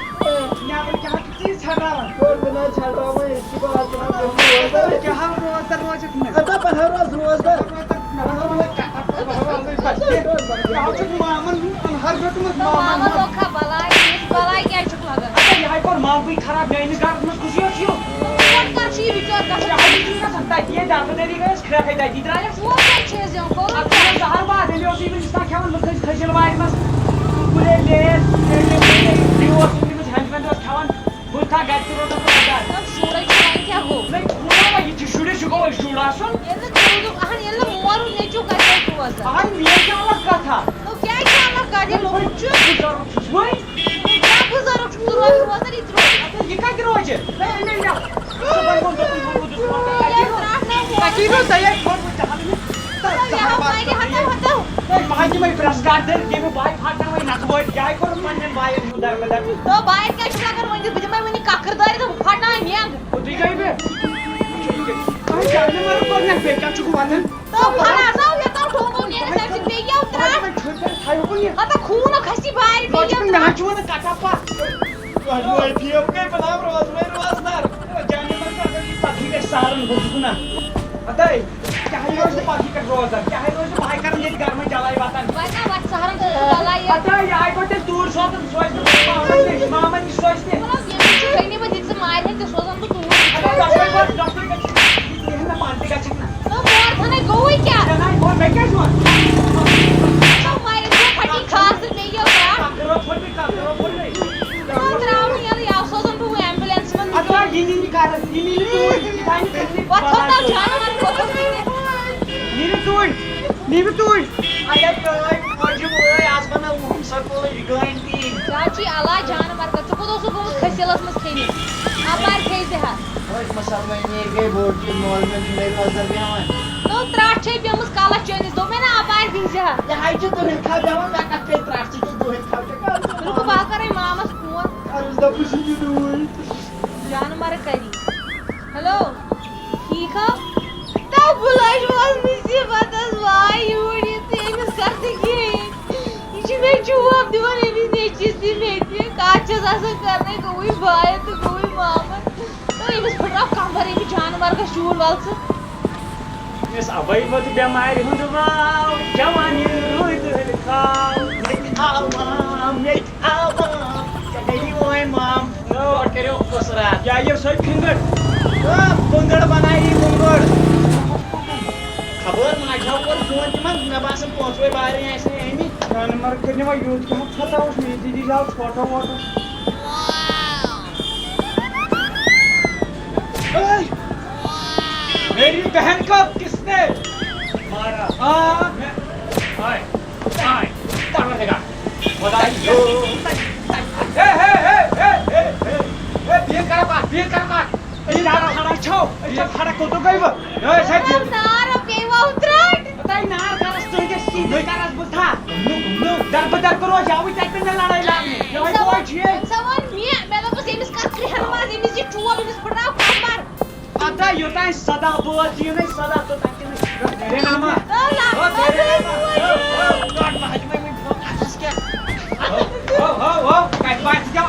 نٮ۪بر کیٛاہ چھُکھ ژٕ یہِ ژھٮ۪ٹراوان؟ کوٚر بہٕ نہ ژھٮ۪ٹراوان، ییٚتہِ چھُ بہٕ آز ژھٕنان بہٕ روزدار۔ کیٛاہ حال روزدار روزکھ نہٕ؟ اَدٕ بہٕ حظ روزدار۔ روزدار، مےٚ حظ ووٚن نہٕ کَتھ اَکھ، بہٕ حظ روزدار۔ مےٚ حظ چھُکھ مامَن اَنہار روٚٹمُت، مامَن مامَن ہُنٛد۔ لوٚگ ہا بَلاے، یِژھ بَلاے کیٛازِ چھُکھ لَگان؟ اَدٕ یِہوٚے کوٚر مامہٕ بٕے خراب، میٛٲنِس گَرَس منٛز کُس یوت چھُ یُن؟ وۄنۍ کَر چھُ یہِ بِچور گژھان؟ یہِ حظ چھُنہٕ گژھان، تَتی ییٚلہِ دَربہٕ دٔری گٔیَس، کھرٛٮ۪کھَے تَتی درٛایَس۔ وۄنۍ کَتہِ چھِ أسۍ یِوان؟ کوٚرُن اَتھ کیٛاہ؟ چھُنہٕ زَہر باد، ییٚلہِ اوس یہِ وٕنِس تام کھٮ۪وان، لُکھ ٲسۍ کھٔجِل وارِ منٛز، کُلے لیز، کُلے لیز، بیٚیہِ اوس یِم أمِس ہٮ۪نٛد وٮ۪نٛد اوس کھٮ۪وان، بہٕ تھا گَرِ تہِ روزان پَتہٕ گَرِ۔ مطلب، شُرے چھُ، وۄنۍ کیٛاہ گوٚو؟ نہ، خۄدا، یہِ چھُ شُرِس، یہِ گوٚو شُر آسُن۔ ییٚلہِ نہٕ تُہُنٛدُک، اَہَن، ییٚلہِ نہٕ مور و نیٚچوٗ گَرِ چھُ روزان۔ اَہَن، مےٚ کیٛاہ الگ کَتھا؟ نو، کیٛازِ چھِ الگ کَتھ؟ ییٚلہِ لۄکُٹ چھُ۔ بُزرٕگ چھُس وۄنۍ۔ نو، کیٛاہ بُزرٕگ چھُکھ ژٕ روزان، روزان یہِ تہِ روزان؟ اَدٕ یہِ کَتہِ روزِ؟ ہے، أمۍ أنۍ مےٚ۔ صُبحن ووٚن دوٚپُن، ووٚن دوٚپُن، صُبحن کَتہِ یہِ روزِ؟ ترٛٹھ نہ ووت۔ تَتی روزِ، تۄہہِ ہے کوٚروٕ جہل مےٚ۔ تۄہہِ یہِ ہاو زَبردست وَنہِ ہَتو، ہَتو۔ ہے، بہٕ ہا دِمَے پرٛٮ۪س کارڈ دٲرِتھ، ییٚمہِ بایہِ پھاٹناوَے نَکھٕ وٲرۍ، یہِ ہاے کوٚر پنٛنٮ۪ن بایَن ہیوٗ دربٕدر۔ تو بایَن کیٛاہ چھُکھ لَگان وۄنۍ؟ بہٕ دِمَے وٕنہِ کَکٕر دٲرِتھ، بہٕ پھاٹناوَے مٮ۪نٛگ۔ کوٚتٕے گٔے مےٚ؟ تۄہہِ جانہِ مَرٕ کوٚر مےٚ، بیٚیہِ کیٛاہ چھُکھ وَنان؟ تو پھَلاساو مےٚ تو ٹھوٗل نیرِ تَمہِ سۭتۍ بیٚیہِ کیٛاہ ترٛٹھ؟ تۄہہِ ہیوٚکُن یہِ۔ ہَتہ خوٗن کھَسی بارِ بیٚیہِ تۄہہِ چھُکھ کیٛاہ مےٚ ترٛٹھ؟ چھُ وَنان کَٹا پَتھ۔ تۄہہِ چھُو أتھی یوٚت گٔے بہٕ ناو روزوَے روزدار۔ جانہِ مَرٕ اگر یہِ پَتہٕ یی گژھِ سارَن بہٕ چھُس نہ۔ ہَتَے، کیٛاہ یہِ روزِ نہٕ پَتہٕ یہِ کَتہِ روزدار؟ کیٛاہ یہِ روزِ نہٕ بہٕ ہَے کَرَن ییٚتہِ گَرمَے چَلاے وَطَن؟ وۄنۍ نہ وَتہِ سہرَن چھُ بَلاے یہِ۔ ہَتَے، یہِ آیہِ پَتہٕ تیٚلہِ توٗرۍ سوزُن، سُہ ٲسۍ نہٕ مامَن نِش، مامَن نِش سُہ ٲسۍ تہِ۔ مطلب، ییٚمِس چھُ غنیٖمت، یہِ ژٕ مارِ ہے، تہِ سوزَن بہٕ توٗرۍ۔ اَدٕ ڈاکٹر گوٚو، ڈاکٹر گژھِ، یہِ ہٮ۪ن نہ پانہٕ تہِ گژھِ نہ۔ نہ، مور تھَنے گوٚوُے کیٛاہ؟ نہ، نہ، گوٚو، مےٚ کیٛازِ ووٚن؟ نہ، مَرِ گوٚو پھَٹی خاص تہٕ بیٚیہِ یہِ ترٛٹھ۔ کَتھ کَرو پھوٚٹ مےٚ، کَتھ کَرو پھوٚٹ مےٚ؟ نہ، ترٛاوُن یَلہٕ، یَوٕ سوزَن بہٕ وۄنۍ ایمبولینس منٛز۔ اَدٕ وۄنۍ یہِ نِنہِ کَرَس، یہِ نِنہِ توٗرۍ، یہِ تھاونہِ کٕننہِ وۄتھ، وۄتھ، بَلاے وۄتھ، جانوَر کوٚت نِنہِ؟ نِنہِ توٗرۍ، نِنہِ توٗرۍ۔ اَدٕ پرٛٲنۍ موجی وٲے، آز بَنٲو وُہَن سکوٗلٕچ گٲنۍ۔ چاچی، اللہ جان مرکز، ژٕ کوٚت اوسُکھ گوٚمُت کھٔسیٖلَس منٛز کھیٚنہِ؟ اَپارِ کھیٚیہِ زِ ہا۔ أتھۍ مُسلمٲنی گٔے بوٚڑ چیٖز، مولوِیَن چھُ مےٚ روزدَر بیٚہوان۔ نو، ترٛٹھ چھے پیٚمٕژ کَلَس چٲنِس، دوٚپ مےٚ نا اَپارِ بِہزِ ہا۔ یہِ ہَے چھِ دُنہِکۍ خبر بیٚہوان، مےٚ کَتھ پیٚیہِ ترٛٹھ، ژٕ چھَکھ دُنہِکۍ خبر، ژےٚ کَتھ چھُ رُکو، بہٕ ہا کَرَے مامَس فون۔ عرض دَپُس یہِ چھُ ڈوٗنۍ۔ جانہٕ مَرٕ کَری۔ ہیلو۔ ٹھیٖک ہا؟ تَو بُلاے چھُ آز مُصیٖبتَس واے یوٗرۍ یہِ تہٕ أمِس کَر تہٕ کِہیٖنۍ۔ یہِ چھُ مےٚ جواب دِوان أمِس نیٚچِس تہِ مےٚ تہِ۔ کَتھ چھَس آسان کَرنَے، گوٚوُے بایَن تہٕ گوٚوُے مامَن۔ تہٕ أمِس پھٕٹراو کَمبَر، أمِس جانہٕ مَرگَس شوٗل وَل ژٕ۔ أمِس اَوَے ووت بٮ۪مارِ ہُنٛد واو، جوانی روٗدۍ دٔلۍ کھاو۔ مےٚ تہِ آو مام، مےٚ تہِ آو مام۔ ژےٚ گٔیی وۄنۍ مام۔ نو، کٔرِو قصرات۔ کیٛاہ یہِ سۄے فِنٛگٕر؟ آ، بُنٛگٕر بناوِ بُنٛگٕر۔ خبر ماجہِ ہا کوٚر فون تِمن، مےٚ باسان پونٛسہٕ وٲلۍ بارٕنۍ آسہِ نہٕ آمٕتۍ۔ جانہٕ مرگ کٔرۍ نہٕ وۄنۍ یوٗت کیٚنٛہہ، مہ کھۄژاوُس مےٚ، ییٚتی دی زیادٕ ژھۄٹھ وۄٹھ۔ اے! میری بہن کو کس نے مارا؟ ہاں، میں، آئے، آئے، پرور دگار، خدا کی قسم۔ A, A, A, A, A, A, A, بیٚیہِ کَرو کَتھ، بیٚیہِ کَرو کَتھ۔ أسۍ کیٛاہ کھڑا چھو؟ أسۍ چھا کھڑا کوٚت گٔے وۄنۍ؟ نہ، أسۍ ہے بیٚیہِ۔ نار پیٚیہِ وۄنۍ ترٛٹھ۔ تۄہہِ نار کَرَس تُہۍ گٔژھِو سیٖدھٕے کَرَس بہٕ تھَپھ۔ نُک، نُک۔ دربہٕ دربہٕ روزیاوٕے تَتہِ پٮ۪ٹھ مےٚ لڑٲے لاگنہِ۔ یِہوٚے أمۍ سا ووٚن، بوے چھُ یہِ۔ أمۍ سا ووٚن مےٚ، مےٚ دوٚپُس، أمِس کَر کرٛٮ۪ہن منٛز، أمِس یہِ چوب، أمِس پھٕٹراو کمبر۔ اَدٕ یوٚتام سدا بٲژ یِیِن اَسہِ سدا، توٚتام چھِنہٕ أسۍ کران۔ تیرے ناما۔ او لا، او تیرے او ناما۔ بوے۔ او، او، لوٹ بہٕ حجمے وٕنۍ برونٛہہ اَتھَس کیٛاہ؟ او، او، او، او، کَتہِ باسہِ ژےٚ؟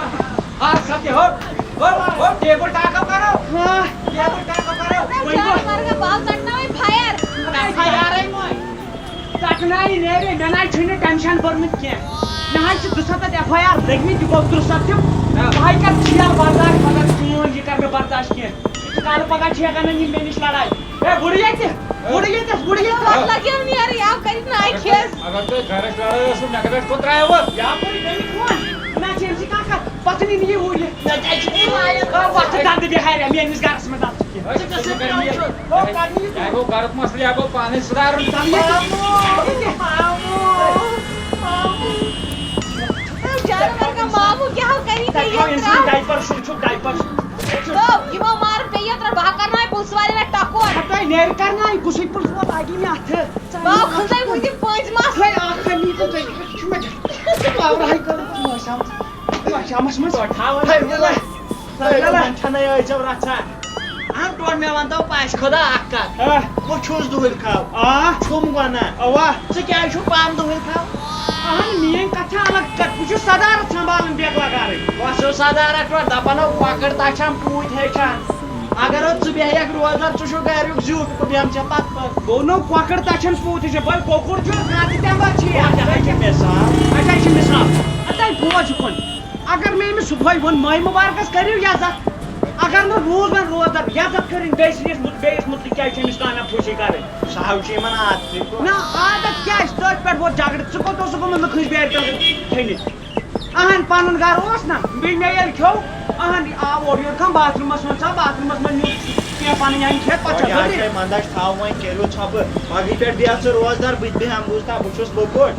آ، سا تہِ ہو۔ او، او، ٹیبل ٹاک اَپ کرو۔ ہاں۔ ٹیبل ٹاک اَپ کرو۔ وۄنۍ گوٚو۔ جانور کا بال ژٹناوے فائر۔ فائر ہے مۄے۔ ژٹناوی نیرِ، مےٚ نہ حظ چھُنہٕ ٹینشن بوٚرمُت کینٛہہ۔ مےٚ حظ چھِ دُسَتتھ ایف آی آر لٔگمٕتۍ، یہِ گوٚو ترُسَتھ تہِ۔ ہاں۔ بہٕ حظ کَرٕ جیل برداش، مگر چون یہِ کَرٕ بہٕ برداش کینٛہہ۔ یہِ چھُ کالہٕ پگاہ چھِ ہٮ۪کان یِم مےٚ نِش لڑاے۔ ہے، وُڑٕ ییٚتہِ، وُڑٕ ییٚتٮ۪س، وُڑٕ ییٚتٮ۪س۔ وَتھ لَگہِ یِم نیرٕ، یہِ آو کٔرِتھ ناے کھیٚس۔ اگر تۄہہِ گرس لڑٲے ٲسوٕ، مےٚ کتہِ آسہِ کوٚترایو وۄنۍ؟ یاپٲرۍ گٔیہِ فون۔ نہ چھِ أمۍ سٕے کانٛہہ کَتھ۔ پَتہٕ نِنہٕ یہِ ہُرۍ۔ نہ، تہِ چھُ یہِ واریاہ۔ آ، وۄتھ ژٕ دَنٛدٕ بیٚہارِ، میٛٲنِس گرس منٛز اَژ ژٕ کیٛاہ؟ ژٕ کیٛاہ سُہ کَرِ یہِ؟ ہو، کَرِ یہِ۔ یہِ گوٚو گرُک مسلہٕ، یہِ گوٚو پانَے سُدھارُن۔ دَنٛدٕ یہِ۔ ماموٗ، ماموٗ، ماموٗ۔ جانور کا ماموٗ کیٛاہ ہو کَری تۄہہِ تُہۍ تھاو یہِ أمۍ سٕنٛدۍ ترٛاو؟ ڈایپر، سُہ چھُ ڈایپر۔ تو یِمو مار بیٚیہِ یوترا بہٕ ہا کرناوے پُلسہٕ والٮ۪ن اَتھِ ٹکور۔ ہتاے نیر کرناوے، کُسٕے پُلسہٕ وول لاگی مےٚ اَتھٕ۔ بہٕ ہا کھُلے وٕنہِ پٔنٛزۍ مَس۔ ہے، اکھ ہا نی تہٕ تُہۍ چھُ مےٚ پاورہاے کٔرمٕژ مٲشامس، مٲشامس منٛز۔ ٹوٹھ ہاوان ہے، چھُ وَلہٕ۔ ہے، وَلہٕ۔ وۄنۍ چھَنَے ٲسۍزیو رَژھا۔ اَہَن ٹوٹھ مےٚ وَنتو پَژھِ خۄدا اَکھ کَتھ۔ ہہ۔ وۄنۍ چھُس دُہٕلۍ کھاو۔ آ۔ چھُم وَنان۔ اَوا۔ ژٕ کیٛازِ چھُکھ پانہٕ دُہٕلۍ کھاو؟ اَہَن، میٛٲنۍ کَتھ چھےٚ الگ کَتھ۔ بہٕ چھُس صدارت سنٛبھالان بیکلا گَرٕنۍ۔ وۄنۍ چھُ صدارت وۄنۍ دَپان ہو کۄکٕر تَچھَن پوٗتۍ ہیٚچھان۔ اگر حظ ژٕ بیٚہکھ روزدار، ژٕ چھُکھ گَریُک زیُٹھ، بہٕ بیٚہمہٕ ژےٚ پَتہٕ پَتہٕ۔ گوٚو نو کۄکٕر تَچھَن پوٗتۍ ہیٚچھَن، بٔلۍ کۄکُر چھُ، کانٛہہ تہِ تَمہِ پَتہٕ چھِ یہِ۔ اچھا، یہِ چھِ مِثال۔ اچھا، یہِ چھِ مِثال۔ اَدٕ تۄہہِ بوز یہِ کُن۔ اگر مےٚ أمِس صُبحٲے ووٚن، ماہِ مُبارکَس کٔرِو یَزتھ۔ اگر نہٕ روٗز وۄنۍ روزدار، یَزتھ کٔرِنۍ بیٚیِس نِش، بیٚیِس مُتعلِق کیٛازِ چھِ أمِس کانٛہہ نہ خوشی کَرٕنۍ؟ سُہ ہاو چھُ یِمَن عادتٕے۔ نہ، عادت کیٛاہ چھِ؟ تٔتھۍ پٮ۪ٹھ ووت جھگڑٕ۔ ژٕ کوٚت اوسُکھ گوٚمُت لُکہٕ ہٕنٛز بیرِ پٮ۪ٹھ کھیٚنہِ؟ اَہَن، پَنُن گَرٕ اوس نہ، بیٚیہِ مےٚ ییٚلہِ کھیوٚو، اَہَن، آو اورٕ یورٕ کانٛہہ باتھ روٗمَس منٛز ژاو، باتھ روٗمَس منٛز نیوٗ کینٛہہ پَنٕنۍ اَنہِ کھٮ۪تھ، پَتہٕ وۄنۍ چھَکھ آسہِ گٔنٛڈِتھ۔ مَندَچھ تھاو وۄنۍ، کٔرِو ژھۄپہٕ۔ پَگہٕے پٮ۪ٹھ بیٚہہ ژٕ روزدار، بہٕ تہِ بیٚہمہٕ، بوٗزتھا، بہٕ چھُس لۄکُٹ۔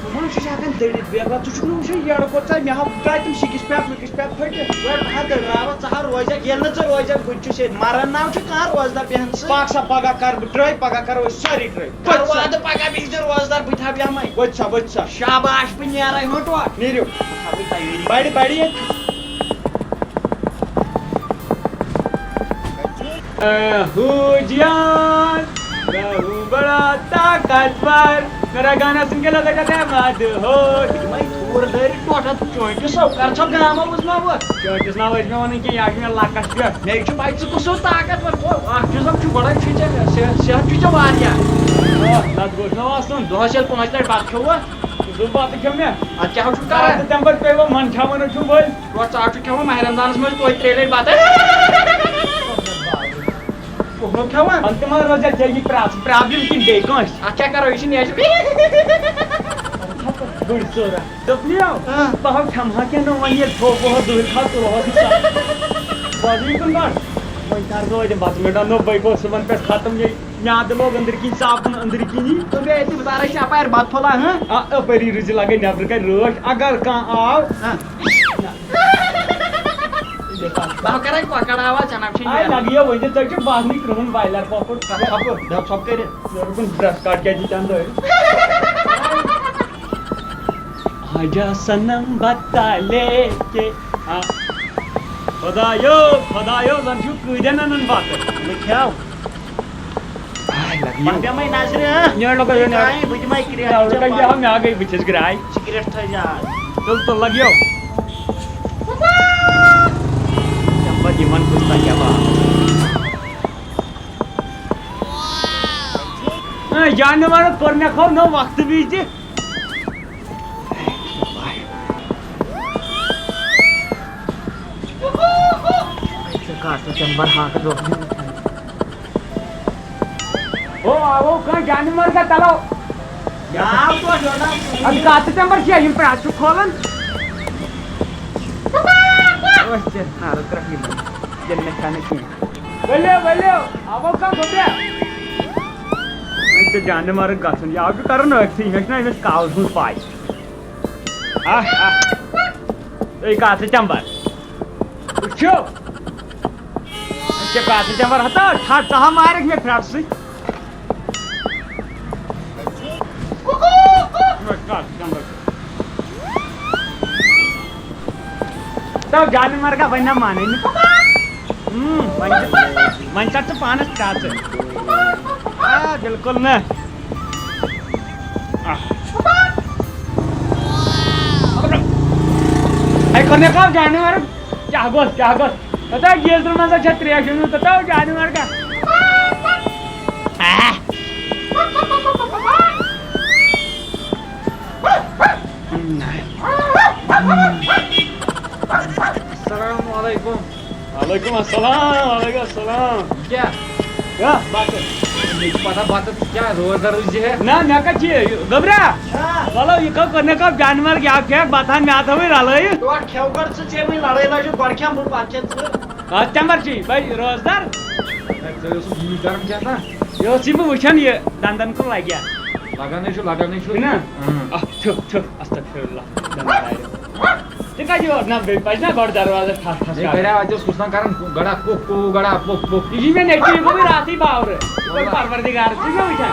بہٕ ما چھُس ہٮ۪کان دٔرِتھ بیکلا؟ ژٕ چھُکھ نہٕ وٕچھان یَڑٕ کوٚت ژاے؟ مےٚ ہا درٛاے تِم شِکِش پٮ۪ٹھ وٕکِش پٮ۪ٹھ پھٔٹِتھ۔ وۄنۍ بہٕ ہا دٔرراوَتھ، ژٕ ہا روزکھ، ییٚلہِ نہٕ ژٕ روزکھ، بہٕ تہِ چھُس ییٚتہِ۔ مَرَن ناو چھُ کانٛہہ روزدار بیٚہن سۭتۍ۔ پَکھ سا، پَگاہ کَرٕ بہٕ ٹرٛے، پَگاہ کَرو أسۍ سٲری ٹرٛے۔ کَرٕ وعدٕ پَگاہ بیٚہہِ زِ روزدار، بہٕ تہِ ہا بیٚہمَے۔ ؤتھۍ سا، ؤتھۍ سا۔ شاباش، بہٕ نیرَے ہُہ ٹوٹھ۔ نیٖرِو۔ تھاوٕے تیٲری۔ بَڑِ، بَڑِ ییٚتہِ۔ اے ہو جان، میں ہوں بڑا طاقتور، میرا گانا سن کے لگا جاتا ہے مد ہوش۔ یِمَے ژوٗر دٲرِتھ ٹوٹھ اَتھ چونٛٹہِ سو، کر چھو گامہ وٕزناوٕ؟ چونٛٹِس ناو ٲسۍ مےٚ وَنان کینٛہہ، یہِ ہا چھُ مےٚ لَکَس پٮ۪ٹھ۔ مےٚ چھُ پَے ژٕ کُس ہیوٗ طاقتور۔ او، اَکھ چیٖز اَکھ چھُ گۄڈَے چھُے ژےٚ صحت، صحت چھُے ژےٚ واریاہ۔ آ، نَتہٕ گوٚژھ نہ آسُن۔ دۄہَس ییٚلہِ پانٛژِ لَٹہِ بَتہٕ کھیوٚو، زٕ بَتہٕ کھیوٚو مےٚ۔ اَدٕ کیٛاہ ہو چھُکھ کران؟ تَمہِ پَتہٕ پیٚیہِ وۄنۍ مَن کھٮ۪وان چھُم وۄنۍ۔ ٹوٹھ ژٕ آٹُک کھٮ۪وان ماہِ رمضانس منٛز توتہِ ترٛےٚ لٹہِ بتہٕ۔ کُہُر کھٮ۪وان؟ وۄنۍ تہِ ما روزِ ژےٚ یہِ پرٛا-، پرابلم کِنہٕ بیٚیہِ کٲنٛسہِ؟ اتھ کیٛاہ کرو، یہِ چھِ نیچرل۔ بٔڑ ژورا۔ دوٚپنیو، آ۔ بہٕ ہا کھٮ۪مہٕ ہا کینٛہہ نہٕ وۄنۍ ییٚلہِ تھوٚو بہٕ ہا دُہٕے کھا ژٕ روہَس نہٕ سا۔ بوزُے کُن گۄڈٕ۔ وۄنۍ کر دۄہ دِم بتہٕ مےٚ ڈنو بٔے گوٚو صُبحن پٮ۪ٹھ ختم یے۔ میٛادٕ لوگ أنٛدرٕ کِنۍ صابن أنٛدرٕ کِنی۔ تہٕ بیٚیہِ تہِ بہٕ تارے چھِ اپارِ بتہٕ پھوٚلہ، ہہ؟ آ، اپٲری رُجہِ لگے نٮ۪برٕ کنہِ رٲچھ۔ اگر کانٛہہ آو، ہہ۔ بہٕ کرے کۄکر آواز، ژےٚ نہ چھُے آے نیران۔ لگیو ؤنِتھ، ژےٚ چھُ بہٕ نی کرٛہُن بایلر کۄکُر۔ ژۄپہٕ، بیٚہہ ژۄپہٕ کٔرِتھ۔ یورٕ کُن برٛس کٹ کیٛاہ چھِ چندٕ أڑۍ؟ آجا صنم بتا لے کے۔ آ۔ خدایو، خدایو، زن چھُ کۭتٮ۪ن انان بتہٕ۔ بہٕ کھیاو۔ آے، لگیو۔ وۄنۍ بیٚہمَے نظرِ، ہا؟ نیرٕ لگو، یہِ نیرٕ۔ آے، بہٕ دِمَے کرٛیٚٹھ، آے، ژےٚ لگو، پَتہٕ۔ یہِ ہا مےٚ گٔے بٕتھِس گرٛاے۔ سِگریٹ تھٲے زِ آز۔ تُل، تُل، لگیو۔ تَمہِ پَتہٕ یِمَن کُس تَگہِ ہا باو۔ اے، جانور کوٚر مےٚ کھو نہٕ وقتہٕ وِزِ۔ ژےٚ کَر ژٕ تَمہِ برہاکہٕ دۄہ۔ او، آوو کانٛہہ جانور کا تلو۔ جاو تو جوڑا۔ ادٕ کتھ ژٕ تمبر چھِ یِم پٮ۪ٹھ اَتھ چھُ کھولان۔ أسۍ چھِ نارٕ کرٛکھ یِمن۔ ییٚلہِ نہٕ کھٮ۪نہٕ کینٛہہ۔ ؤلِو، ؤلِو، آوو کانٛہہ گوٚبرا۔ أسۍ چھِ جانور گژھُن۔ یہِ آو چھُ کرُن أتھٕے۔ مےٚ چھُنہ أمِس کاوٕ سٕنٛز پاے۔ آہ، آہ۔ أے کتھ ژٕ تمبر۔ وٕچھِو۔ أسۍ چھِ کتھ ژٕ تمبر ہتا، ٹھٹھ ژٕ ہا مارکھ مےٚ پھرٛٹھ سۭتۍ۔ تو جانور کا وۄنۍ نہ مانے نہٕ۔ ہم، وۄنۍ چھِ، وۄنۍ ژٹ ژٕ پانس پرٛاژٕ۔ آ، بالکل نہ۔ آ۔ ہے، کوٚر مےٚ کم جانور۔ کیٛاہ گوٚژھ، کیٛاہ گوٚژھ؟ پتہ گیٖزرٕ منٛز چھےٚ ترٛیش أنمٕژ، پتہ جانور کا۔ آ۔ السلام علیکم۔ وعلیکم السلام، وعلیکم السلام۔ کیٛاہ؟ کیٛاہ؟ بَتہٕ۔ مےٚ چھِ پَتہ بَتہٕ، ژٕ کیٛاہ روزدَر روٗزِ ہے؟ نہ، مےٚ کَتہِ چھِ یہِ؟ گوٚبرا؟ ہا؟ وَلو، یہِ کَو کٔر، مےٚ کَو جانوَر گیٛاو کھٮ۪کھ، بَتہٕ ہَن مےٚ اَتھ ہَوٕے رَلٲیِتھ۔ ٹوٹھ کھٮ۪و گۄڈٕ ژٕ، ژےٚ وٕنۍ لَڑٲے لَجہِ گۄڈٕ کھٮ۪مہٕ بہٕ، پَتہٕ کھٮ۪کھ ژٕ۔ آ، تَمہِ پَتہٕ چھُ یہِ بَے روزدَر۔ ہے، ژٕ اوسُکھ یی کَران کیٛاہ تام؟ یہِ اوس یہِ بہٕ وٕچھان، یہِ دَنٛدَن کُن لَگہِ ہا۔ لَگانٕے چھُ، لَگانٕے چھُ۔ چھُنہ؟ اۭں۔ اَتھ ٹھُکھ، ٹھُکھ، اَستغفر اللہ، دَنٛدَن لَگہِ۔ ژےٚ کَتہِ یوت؟ نہ، بیٚیہِ پَزِ نہ گۄڈٕ دروازَس ٹھَس ٹھَس ہے، کَرُن۔ گَرِ آو، اَتہِ اوس کُس تام کَران گَڑا کُک کُو، گَڑا پُک پُک۔ یہِ چھُ مےٚ نیٚچوٗ، یہِ گوٚو وٕنہِ راتھٕے باورٕ۔ یہِ گوٚو پَروَردِگار، ژٕ چھُکھ نہ وٕچھان؟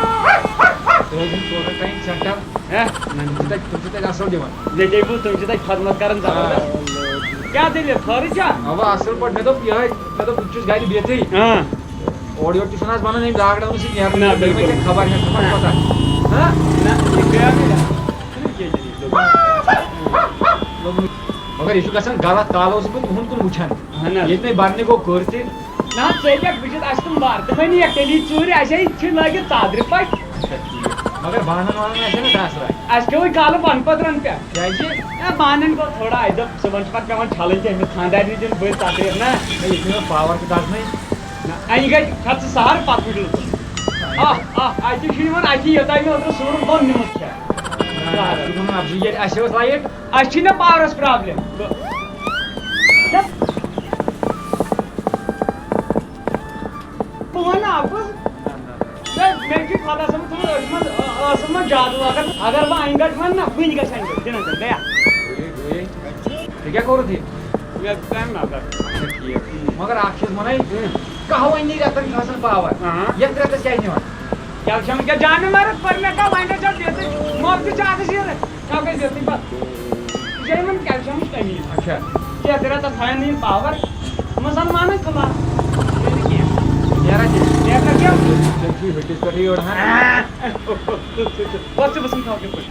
تُہۍ ٲسِو ژورَے ٹایم سٮ۪ٹھاہ۔ ہے؟ نہ، تِم چھِ تَتہِ، تِم چھِ تَتہِ اَصٕل دِوان۔ مےٚ تے بوٗز، تِم چھِ تَتہِ خدمت کَران زبردست۔ آ۔ کیٛاہ دٔلیٖل، خٲرٕے چھا؟ اَوا، اَصٕل پٲٹھۍ۔ مےٚ دوٚپ یِہوٚے، مےٚ دوٚپ بہٕ تہِ چھُس گَرِ بِہتٕے۔ اۭں۔ اورٕ یورٕ تہِ چھُنہٕ آز بَنان اَمہِ lockdown سۭتۍ نیرُن۔ نہ، مےٚ بِلکُل۔ چھَنہٕ خبر ہٮ۪تھ، ژٕ ما چھُکھ پَتہ؟ ہہ؟ نہ، یہِ گٔیو نہٕ یَتھ۔ چھُنہٕ کینٛہہ جدید لوٚگمُت۔ لوٚگمُت۔ مگر یہِ چھُ گژھان غلط، کالہٕ اوسُس بہٕ تُہُنٛد کُن وٕچھان۔ اہن حظ۔ ییٚتہِ مےٚ بَرنہِ گوٚو کٔر تہِ۔ نہ حظ، ژے کیٛاہ، بہٕ چھُس، اَسہِ تِم بَر، تِمَے نہٕ یَتھ تیٚلی ژوٗرِ، اَسہِ ہے چھِ لٲگِتھ ژادرِ پَتہٕ۔ اچھا، ٹھیٖک۔ مگر بانَن وانَن آسہِ ہے نہ دَس رَٹھ۔ اَسہِ کھیوٚوُے کالہٕ بَنہٕ پَترَن پٮ۪ٹھ۔ کیٛازِ؟ ہے، بانَن گوٚو تھوڑا، اَسہِ دوٚپ، صُبحَن چھُ پَتہٕ پٮ۪وان چھَلٕنۍ تہِ، أمِس خانٛدارنہِ دیُن بٔلۍ تقریٖر نہ۔ ہے، یہِ چھُنہٕ power تہِ دَزنٕے۔ نہ، اَنہِ گٔے، کھَژ ژٕ سہارٕ پَتہٕ پٮ۪ٹھ لُکَن۔ آہ، آہ، اَتہِ چھُ یِوان اَتہِ یوٚتام مےٚ اوترٕ سورُن بۄن نیوٗمُت کھٮ۪تھ۔ نہ، نہ، ژٕ چھُکھ وَنان اَپزُے ییٚتہِ، اَسہِ اوس light۔ اَسہِ چھِ مےٚ powerَس problem۔ بہٕ، بہٕ وَنہٕ اَپُز۔ مےٚ، مےٚ چھُ خۄدا صٲبَن تھوٚومُت أچھ منٛز، ٲ-، ٲسَن منٛز جادوٗ۔ اگر، اگر بہٕ اَنہِ گَٹہِ وَنہٕ نہ، وٕنہِ گژھِ اَنہِ گَٹہِ۔ دِنَس گٔے۔ گٔیے، گٔیے۔ ژےٚ کیٛاہ کوٚرُتھ یہِ؟ مےٚ کَمہِ نظر؟ اچھا، ٹھیٖک۔ مگر اَکھ چیٖز وَنَے، اۭں۔ کَہوٕنی رٮ۪تَن چھُ آسان power۔ اہاں۔ یَتھ رٮ۪تَس کیٛازِ نِوان؟ کیلشیم کیٛاہ جانہٕ مَرٕد پٔر مےٚ کَتھ وۄنۍ گژھِ اَتھ دِتھ، مۄکھ تہِ چھِ اَتھ زیٖرٕ۔ کَتھ گژھِ دِتھ پَتہٕ؟ یہِ چھِ یِمَن کیلشیمٕچ کٔمی۔ اچھا۔ کیٛاہ کٔرِتھ اَتھ تھاوان نہٕ یِم power؟ مُسلمانَن خلاف۔ یہِ نہٕ کینٛہہ۔ نیران تہِ۔ نیران کیٛاہ؟ ژےٚ چھُے ۂٹِس پٮ۪ٹھٕے یورٕ ہَن۔ وۄتھ ژٕ بہٕ سَمکھاوٕ کِتھ پٲٹھۍ۔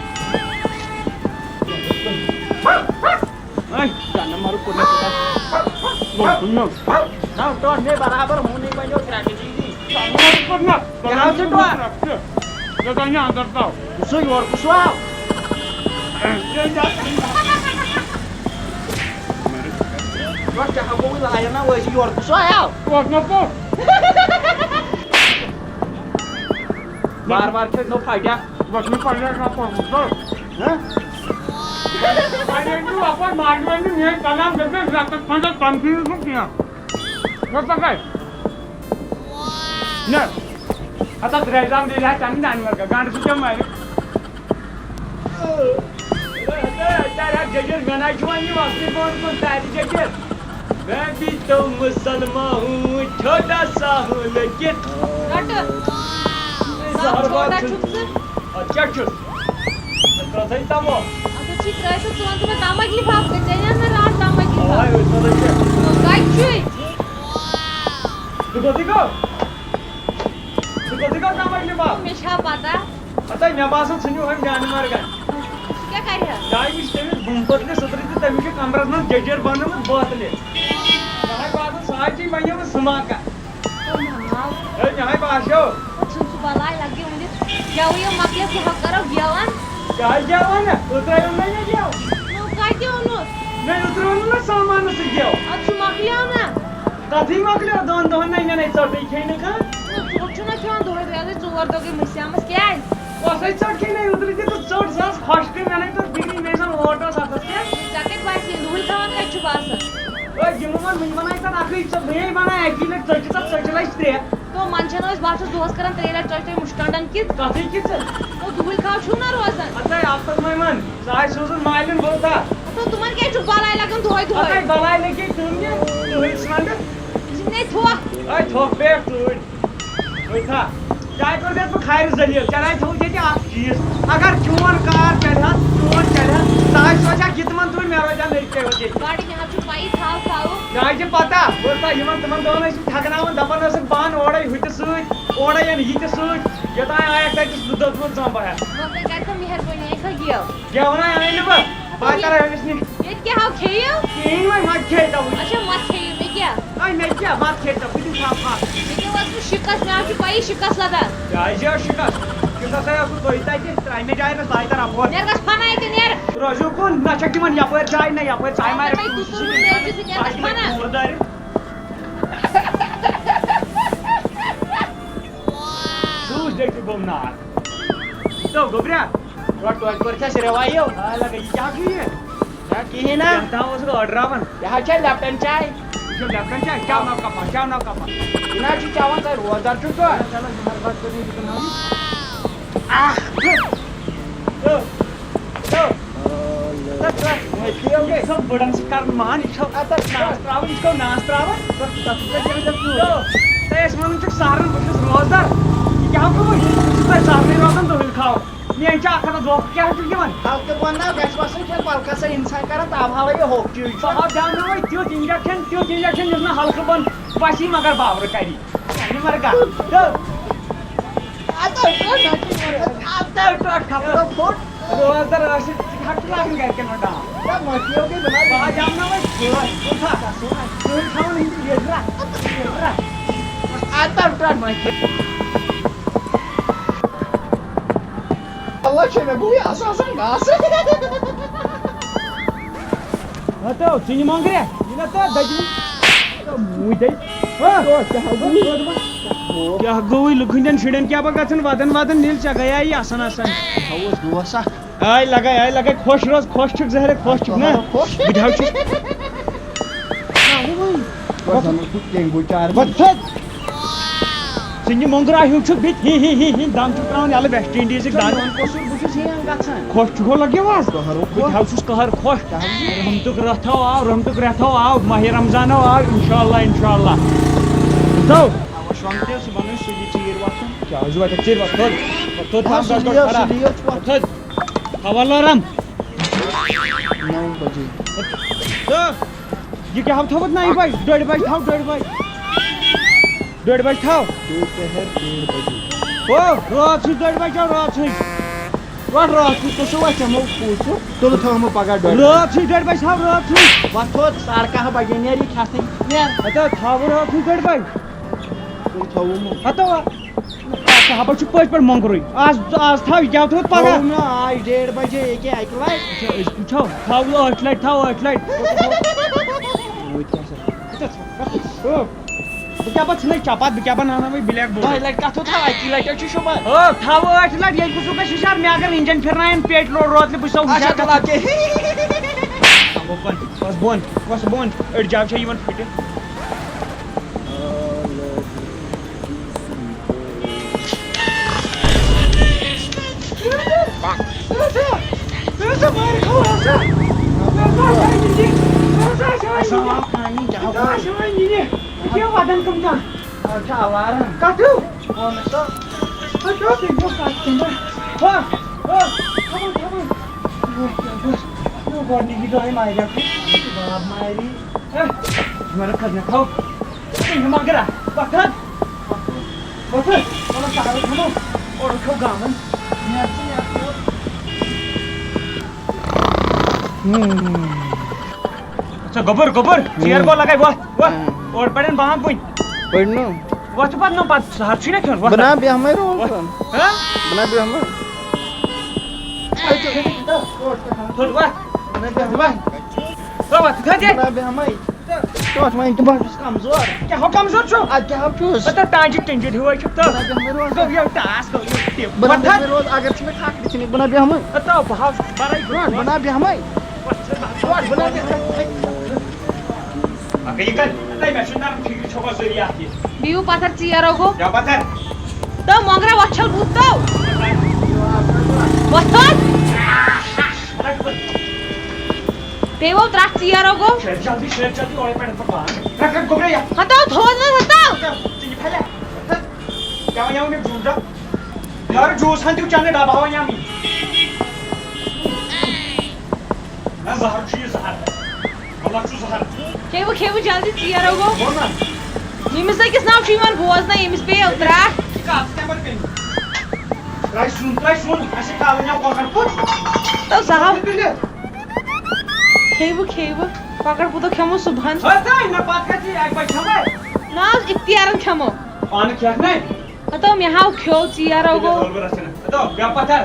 اے، جانہٕ مَرٕد کوٚر مےٚ کوٗتاہ۔ نہ، ٹوٹھ مےٚ برابر ہونٕے بَنیو کرٛٮ۪کہٕ جی جی۔ جانہٕ مَرٕد کوٚر مےٚ۔ کیٛاہ حظ چھُ ٹوٹھ؟ مےٚ گٔے نہٕ اَندَر تَو۔ سُہ یورٕ کُس آو؟ ٹوٹھ کیٛاہ گوٚوُے لایَن نا ٲسی یورٕ کُس آو؟ ٹوٹھ مےٚ کوٚر۔ بار بار کھیٚو نو پھٹیا۔ بس مےٚ پَنٕنۍ اکھ نفر وُچھ۔ ہہ؟ وۄنۍ أنۍ زِ اَپٲرۍ ماجہِ وۄنۍ نہٕ میٛٲنۍ کلام گٔژھۍ نہٕ رٮ۪تَس کھنٛڈَس confuse گوٚو کینٛہہ۔ وۄنۍ پَکَے۔ نہ۔ ہتا درٛٮ۪جہِ دام دِلہِ ہا تَمہِ دانہِ وَرگا۔ گنٛڈٕ سۭتۍ کیٛاہ مَرِ؟ ہتا، ہتا، ہتا، جٔجِر، مےٚ نہ چھُ وۄنۍ یہِ وَسنٕے بۄن کُن، تَتہِ جٔجِر۔ میں بھی تو مسلمان ہوں، چھوٹا سا ہوں لیکن۔ رٹہٕ۔ زہر چھوٹا باد چھُکھ ژٕ۔ اَدٕ کیٛاہ چھُس؟ ژٕ ترٛٲوتھَے تَمو۔ اَتھ حظ چھِ ترٛٲوِتھ، ژٕ وَن تہٕ مےٚ تَمَکھ لِفاف کَتہِ اَنیٛاہ مےٚ راتھ تَمَکھ لِفاف؟ آے، أتھۍ منٛزٕے چھِ۔ نو، کَتہِ چھُے؟ ژٕ کوٚتھٕے گوٚو؟ ژٕ کوٚتھٕے گوٚو تَمَکھ لِفاف؟ مےٚ چھا پَتہ؟ ہتا، مےٚ باسان، ژھٕنِو أمۍ جانہِ مرگن۔ سُہ کیٛاہ کرِ ہا؟ جاے وٕچھ تٔمِس بُمپٔتلہِ سٕترِ تہٕ تٔمِس چھُ کمرس منٛز جٔجر بنٲومٕژ بٲتلہِ۔ مےٚ ہاے باسان، سُہ ہاے چھُے وۄنۍ یِوان سُہ مکہ۔ او ماو۔ ہے، مےٚ ہاے باسیو۔ او، ژھٕن سُہ بلاے لگہِ ؤنِتھ۔ گٮ۪وٕے یو مۄکلیو، کیٛاہ کرو گٮ۪وان؟ کیٛاہ ہاے گٮ۪وان؟ اوترٕ آیو نہ مےٚ گٮ۪و۔ نو، کتہِ اوٚنُتھ؟ مےٚ اوترٕ اوٚن نہ سلمانس سۭتۍ گٮ۪و۔ ادٕ سُہ مۄکلیو نہ۔ تتھٕے مۄکلیو دۄن دۄہن نہ مےٚ نَے ژۄٹٕے کھیٚنہٕ کانٛہہ۔ نہ، ژوٚٹ چھُنہ کھٮ۪وان دۄہے دۄہے، اَدٕ ژور دۄہ گٔے مٔشیٖد۔ ژٔٹ کھے مےٚ أنٛدرٕ تہِ تہٕ ژٔٹ زٕ آسہٕ خۄشکٕے، مےٚ نَے توٚر فِکرِ، مےٚ زَن اوٹ اوس اَتَس کیٛاہ۔ ژےٚ کَتہِ باسہِ یہِ دُہٕل کھٮ۪وان کَتہِ چھُ باسان؟ أے یِمو ووٚن، یِمَن آیہِ تَتھ اَکٕے، ژٕ بیٚیہِ وَنان اَکی لَٹہِ ژٔٹِو سا، ژٔٹِو لَچھ ترٛےٚ۔ تو منٛزٕ چھَنہٕ أسۍ باسان دۄہَس کَران ترٛیٚیہِ لَٹہِ ژۄچہِ تۄہہِ مُشکَنڈَن کِتھ۔ کَتھٕے کِژھ؟ تو دُہٕل کھاو چھُو نہ روزان۔ اَدٕ اَتھ پَتہٕ وۄنۍ وَن، سُہ آسہِ سوزُن مالِن بوٚل تَتھ۔ تو تِمَن کیٛازِ چھُ بَلاے لَگان دۄہَے دۄہَے؟ اَدٕ بَلاے لَگے تِم یہِ دُہٕل ژھٕنان تہٕ۔ یہِ چھِ مےٚ تھوٚکھ۔ أے تھوٚکھ بیگ ژوٗرۍ۔ وٕچھ سا، چاے کوٚر مےٚ بہٕ خارِ ذٔلیٖل، چراے تھوٚو ییٚتہِ اَکھ چیٖز۔ اگر چون کار چلہِ ہا، چون چلہِ ہا، سُہ آسہِ سونٛچان کہِ تِمَن تُہۍ مےٚ روزِ ہا مےٚ تہِ پیوٚو ییٚتہِ۔ گۄڈٕ مےٚ حظ چھُ پَیی، تھاو، تھاوو۔ یہِ حظ چھِ پَتہ، وٕچھ سا، یِمَن تِمَن دۄہَن ٲسۍ تھٮ۪کناوان، دَپان ٲسٕکھ، بہٕ اَنہٕ اورَے ہُہ تہِ سۭتۍ، اورَے اَنہٕ یہِ تہِ سۭتۍ، یوٚتام آیَکھ تَتہِ سُہ دوٚدمُت زَمبہٕ ہٮ۪تھ۔ وۄنۍ کَرِ سا مہربٲنی، أسۍ ہا گٮ۪و۔ گٮ۪ونا اَنہٕ نہٕ بہٕ، بہٕ ہا کَرٕ أمِس نِش۔ ییٚتہِ کیٛاہ ہاو کھیٚیِو؟ کِہیٖنۍ وۄنۍ، وۄنۍ کھیٚیہِ تو وٕنہِ۔ اچھا، مَس کھیٚیِو، مےٚ کیٛاہ؟ اَے مےٚ کیٛاہ، بَتہٕ کھیٚیہِ تو، بہٕ دِمہٕ تھاو پَتھ۔ مےٚ کیٛاہ وَنہٕ شِکَس، مےٚ حظ چھُ پَیی شِکَس لَگان۔ کیٛازِ حظ شِکَس؟ شِکَس ہے اوسُس تُہۍ تَتہِ، ترٛامہِ جایہِ نَس لایہِ تَر اَپور۔ نیر گژھ فَنا ییٚتہِ، نیر۔ روزیو کُن، نہ چھَکھ دِوان یَپٲرۍ جاے، نہ یَپٲرۍ، ژاے مارِ وۄنۍ کُن، تُہۍ سُہ تُلِو چھُ نیر، یہِ چھُ نیر بَجہِ گژھ فَنا۔ مےٚ کوٗر دارِ۔ سوٗز ڈیٚکہِ گوٚو نار۔ تو گوٚبریا۔ گۄڈٕ توتہِ کوٚر ژےٚ سِرواے یو۔ آ، لگے، یہِ کیٛاہ چھُ یہِ؟ نہ، کِہیٖنۍ نہ۔ یَتھ تام اوسُکھ آرڈراوان۔ یہِ حظ چھےٚ لیپٹن چاے۔ یہِ چھےٚ لیپٹن چاے؟ چاو ناو کپا، چاو ناو کپا۔ یہِ نہ حظ چھُ چٮ۪وان، ژٕ روزدار چھُکھ ژٕ۔ چلو، چلو، یہِ مہربٲنی کٔرِتھ یہِ کٕنہٕ ہاو یہِ۔ اکھ، زٕ، زٕ، زٕ۔ تَتھ، تَتھ، یہِ چھُ بٕڑن سۭتۍ کرُن مان، یہِ چھُ اَتھ ناس ترٛاوُن، یہِ چھُ ناس ترٛاوُن۔ تَتھ، تَتھ چھُ تَتھ یہِ۔ تۄہہِ ٲسۍ وَنان چھُکھ سہرن، بہٕ چھُس روزدار۔ یہِ کیٛاہ گوٚو؟ بہٕ چھُس تۄہہِ سہرنٕے روزان، دۄہلہِ کھاو۔ میٛٲنۍ چھِ اَکھ ہَتھ دۄہ کیٛاہ چھُکھ دِوان؟ ہلکہٕ بۄن نا گژھِ وَسُن، چھُنہٕ پَلکَس سۭتۍ اِنسان کَران، تَب ہاوَے یہِ ہوٚکھ چیٖز چھُ۔ بہٕ ہاو دیٛاوناوَے تیُتھ injection، تیُتھ injection، یُس نہٕ ہلکہٕ بۄن وَسی مگر باورٕ کَرِ۔ یہِ مَرٕ گا۔ تہٕ اَتھ ہا ٹوٹھ نَٹہِ، اَتھ ہا ٹوٹھ کھپرو پھوٚٹ۔ روزدار ٲسِتھ ژٕ کیٛاہ چھُکھ لاگان گَرِکٮ۪ن منٛز ڈان؟ ہے، مۄکلیو گٔے بَلاے۔ بہٕ ہا دیٛاوناوَے ژٕ، ژٕ تھاو، ژٕ تھاوَن ہِنٛدِ لیٚدرا، لیٚدرا۔ اَتھ ہا ٹوٹھ نَٹہِ۔ اللہ چھُ مےٚ گوٚو یہِ آسان آسان گاسہٕ۔ ہتو، ژٕ نہِ مۄنٛگرِ، یہِ نہ تہٕ دَجہِ۔ موٗدۍ۔ ہا؟ کیٛاہ گوٚو؟ کیٛاہ گوٚوُے لُکہٕ ہٕنٛدٮ۪ن شُرٮ۪ن کیٛاہ پَتہٕ گژھان وَدَن وَدَن ییٚلہِ ژےٚ گٔیے یہِ آسان آسان؟ اوس دوس اکھ۔ آے لگے، آے لگے، خۄش روز، خۄش چھُکھ ظٲہِر، خۄش چھُکھ نا؟ خۄش۔ بہٕ تہِ حظ چھُس۔ بہٕ زَن اوسُس ڈینگو چار۔ وۄتھ تھوٚد۔ ژٕ نہِ مۄنٛگرا ہیوٗ چھُکھ بیٚیہِ ہی ہی ہی ہی دَم چھُکھ ترٛاوان یَلہٕ ویسٹ اِنڈیٖزٕکۍ دَم۔ میون قصوٗر، بہٕ چھُس ہِیَن گژھان۔ خۄش چھُکھ لگیو آز؟ قہرُک بہٕ تہِ حظ چھُس قہر خۄش۔ رحمتُک رٮ۪تھ ہو آو، رحمتُک رٮ۪تھ ہو آو، ماہِ رمضان ہو آو، اِنشاءاللہ، اِنشاءاللہ۔ بوٗزتھو؟ اَوا شۄنٛگ تہِ صُبحن ٲسۍ سُلی ژیٖرۍ وۄتھُن۔ کیٛاہ حظ چھُ وَتہِ ژیٖرۍ وَتھ؟ تھوٚد، تھوٚد، تھوٚد، بہٕ حظ چھُس تھوٚد، سُلی یوت وۄتھُن۔ تھوٚد۔ تھاو الارم۔ نَو بجے۔ تہٕ یہِ کیٛاہ ہاو تھوٚوُتھ نَیہِ بجہِ؟ ڈوٚڈِ بجہِ تھاو، ڈوٚڈِ بجہِ۔ ڈوٚڈِ بجہِ تھاو۔ دوپہر ڈیڑھ بجے۔ او، رٲژ ہٕنٛز ڈوٚڈِ بجہِ تھاو، رٲژ ہٕنٛز۔ وَٹھ رٲژ ہٕنٛز، ژٕ چھُ وَتھ ژےٚ مو پوٗژٕ۔ تُلہٕ تھاوَو مےٚ پگاہ ڈوٚڈِ بجہِ۔ رٲژ ہٕنٛز ڈوٚڈِ بجہِ تھاو، رٲژ ہٕنٛز۔ وَتھ تھوٚد، ساڑٕ کاہ بجے نیرِ یہِ کھٮ۪تھٕے۔ نیر۔ ہَتہٕ تھاوٕ رٲژ ہٕنٛز ڈوٚڈِ بجہِ۔ تُہۍ تھٲوِو مو۔ ہَتہٕ وا-، اَتھ ہا بہٕ چھُ پٔزۍ پٲٹھۍ مۄنٛگرُے۔ آز، آز تھاو، یہِ کیٛاہ تھوٚوُتھ پگاہ؟ تھٲوٕو مےٚ آز ڈیڑھ بجے، ییٚکیٛاہ اَکہِ لٹہِ۔ وٕچھو، أسۍ وٕچھو۔ تھاو ٲٹھِ لٹہِ، تھاو ٲٹھِ لٹہِ۔ وٕچھ کیٛاہ سا۔ بہٕ کیٛاہ پَتہٕ ژھٕنے چپاتھ، بہٕ کیٛاہ بَناوناوَے بٕلیک بورڈ؟ دۄیہِ لٹہِ کَتھ تھاو، اَکی لٹہِ چھُ شوٗبان۔ ہو، تھاو ٲٹھِ لٹہِ، ییٚلہِ گوٚژھُکھ اَسہِ ہُشار، مےٚ اگر اِنجَن پھِرناوَن پیٹہِ لوٚڑ روتلہِ، بہٕ چھُسو اچھا، ہُشار تُل کَتھ۔ اَدٕ کیٛاہ؟ وَس بۄن، وَس بۄن، أڑۍ جاے چھےٚ یِوان پھٕٹِتھ۔ السلام علیکم، کیٛاہ حال؟ آز چھِ الارم۔ کتھ ہیوٗ؟ وَن سا۔ تُہۍ کیٛاہ اوس ییٚتہِ اوس کتھ کُن؟ ہا، ہا، خبر، خبر۔ یہِ اوس، یہِ اوس، یہِ اوس گۄڈٕنِکی دۄہے ماریا۔ باب ماری۔ ہے، یہِ چھُ مےٚ کھَسنَے تھاو۔ یہِ مگر آ، پَتھر۔ پَتھر۔ وَلہٕ سہلٕے کھَمو۔ اورٕ کھو گامَن۔ نیرٕ ژٕ، نیرٕ ژٕ۔ اچھا، گوٚبُر، گوٚبُر، ژیر گوٚو لگے، وۄتھ، وۄتھ۔ ہاں۔ اورٕ پَڑٮ۪ن بانٛگ کُنہِ۔ پٔرۍ نہٕ۔ وۄتھ ژٕ پَتہٕ نہٕ پَتہٕ سہر چھُے نہ کھیوٚن، وۄتھ۔ بہٕ نہ بیٚہمَے روز وۄتھ۔ زَن۔ ہاں؟ بہٕ نہ بیٚہمَے۔ تھوٚد وۄتھ۔ بہٕ نہ بیٚہمَے۔ تھوٚد وۄتھ، تھوٚد دِ۔ بہٕ نہ بیٚہمَے۔ ژٕ وَن، وۄنۍ تہِ بہٕ چھُس کمزور۔ کیٛاہ ہو کمزور چھُ؟ اَدٕ کیٛاہ ہو چھُس؟ مطلب ٹانٛجہِ ٹِنٛجہِ ہیوٗ ہے چھُکھ ژٕ۔ بہٕ نہ بیٚہمَے روزٕ۔ گوٚو یہِ ٹاس، گوٚو یہِ ٹِپ۔ بہٕ نہ پَتھر۔ بیٚہمَے روزٕ، اگر ژٕ مےٚ کھکھ دِکھ ژٕ نِکھ، بہٕ نہ بیٚہمَے۔ ہتو، بہٕ ہاو بَرَے ژٕ وَن، بہٕ نہ بیٚہمَے۔ پَتھر بہٕ ہاو ژٕ وَن، بہٕ نہ بیٚہمَے۔ اَکھ یہِ کَتہِ؟ اَتَے مےٚ چھُنہٕ تَران فِکرِ، چھۄکا ذٔریعہٕ اَتھ یہِ۔ بِہِو پَتھر، ژیر ہو گوٚو۔ کیٛاہ پَتھر؟ تو مۄنٛگرا وۄتھ چھَل بُتھ تو۔ وۄتھ تھوٚد۔ بیٚیہِ ووت رَٹھ ژیر ہو گوٚو۔ شیر جلدی، شیر جلدی، اورَے پٮ۪ٹھ پَتہٕ پان۔ رَٹھ، رَٹھ گوٚبرا یَتھ۔ ہَتو تھوٚد نہ ہَتو۔ ژٕ یہِ پھَلیا؟ کیٛاہ وَنیٛاو مےٚ جوٗس ڈَبہٕ؟ یارٕ جوٗس ہَن دیُت چانہِ ڈَبہٕ ہاوان یَم یہِ۔ نہ زَہر چھُ یہِ زَہر۔ مطلب چھُ زَہر۔ کھیٚیِو، کھیٚیِو جلدی، ژیر ہو گوٚو۔ گوٚو نا؟ ییٚمِس أکِس ناو چھُ یِوان بوزنہٕ، ییٚمِس پیٚیہِ ترٛٹھ۔ یہِ کَتھ نٮ۪بر کَنہِ؟ ترٛاے سیُن، ترٛاے سیُن، اَسہِ کھالٕنۍ یَم کۄکَر پھوٚت۔ تو زَہر۔ تُلِتھ۔ کھیٚیِو، کھیٚیِو۔ کۄکَر پھوٚتو کھٮ۪مو صُبحن۔ ہے، ترٛاے مےٚ پَتہٕ کَتہِ یہِ اَکہِ بَجہِ کھٮ۪مو؟ نہ حظ، اِفتیارَن کھٮ۪مو۔ پانہٕ کھٮ۪کھ نَے؟ ہتو، مےٚ ہاو کھیوٚو، ژیر ہو گوٚو۔ ٲلوٕ رَژھِ ہنا۔ ہتو، مےٚ پَتھر۔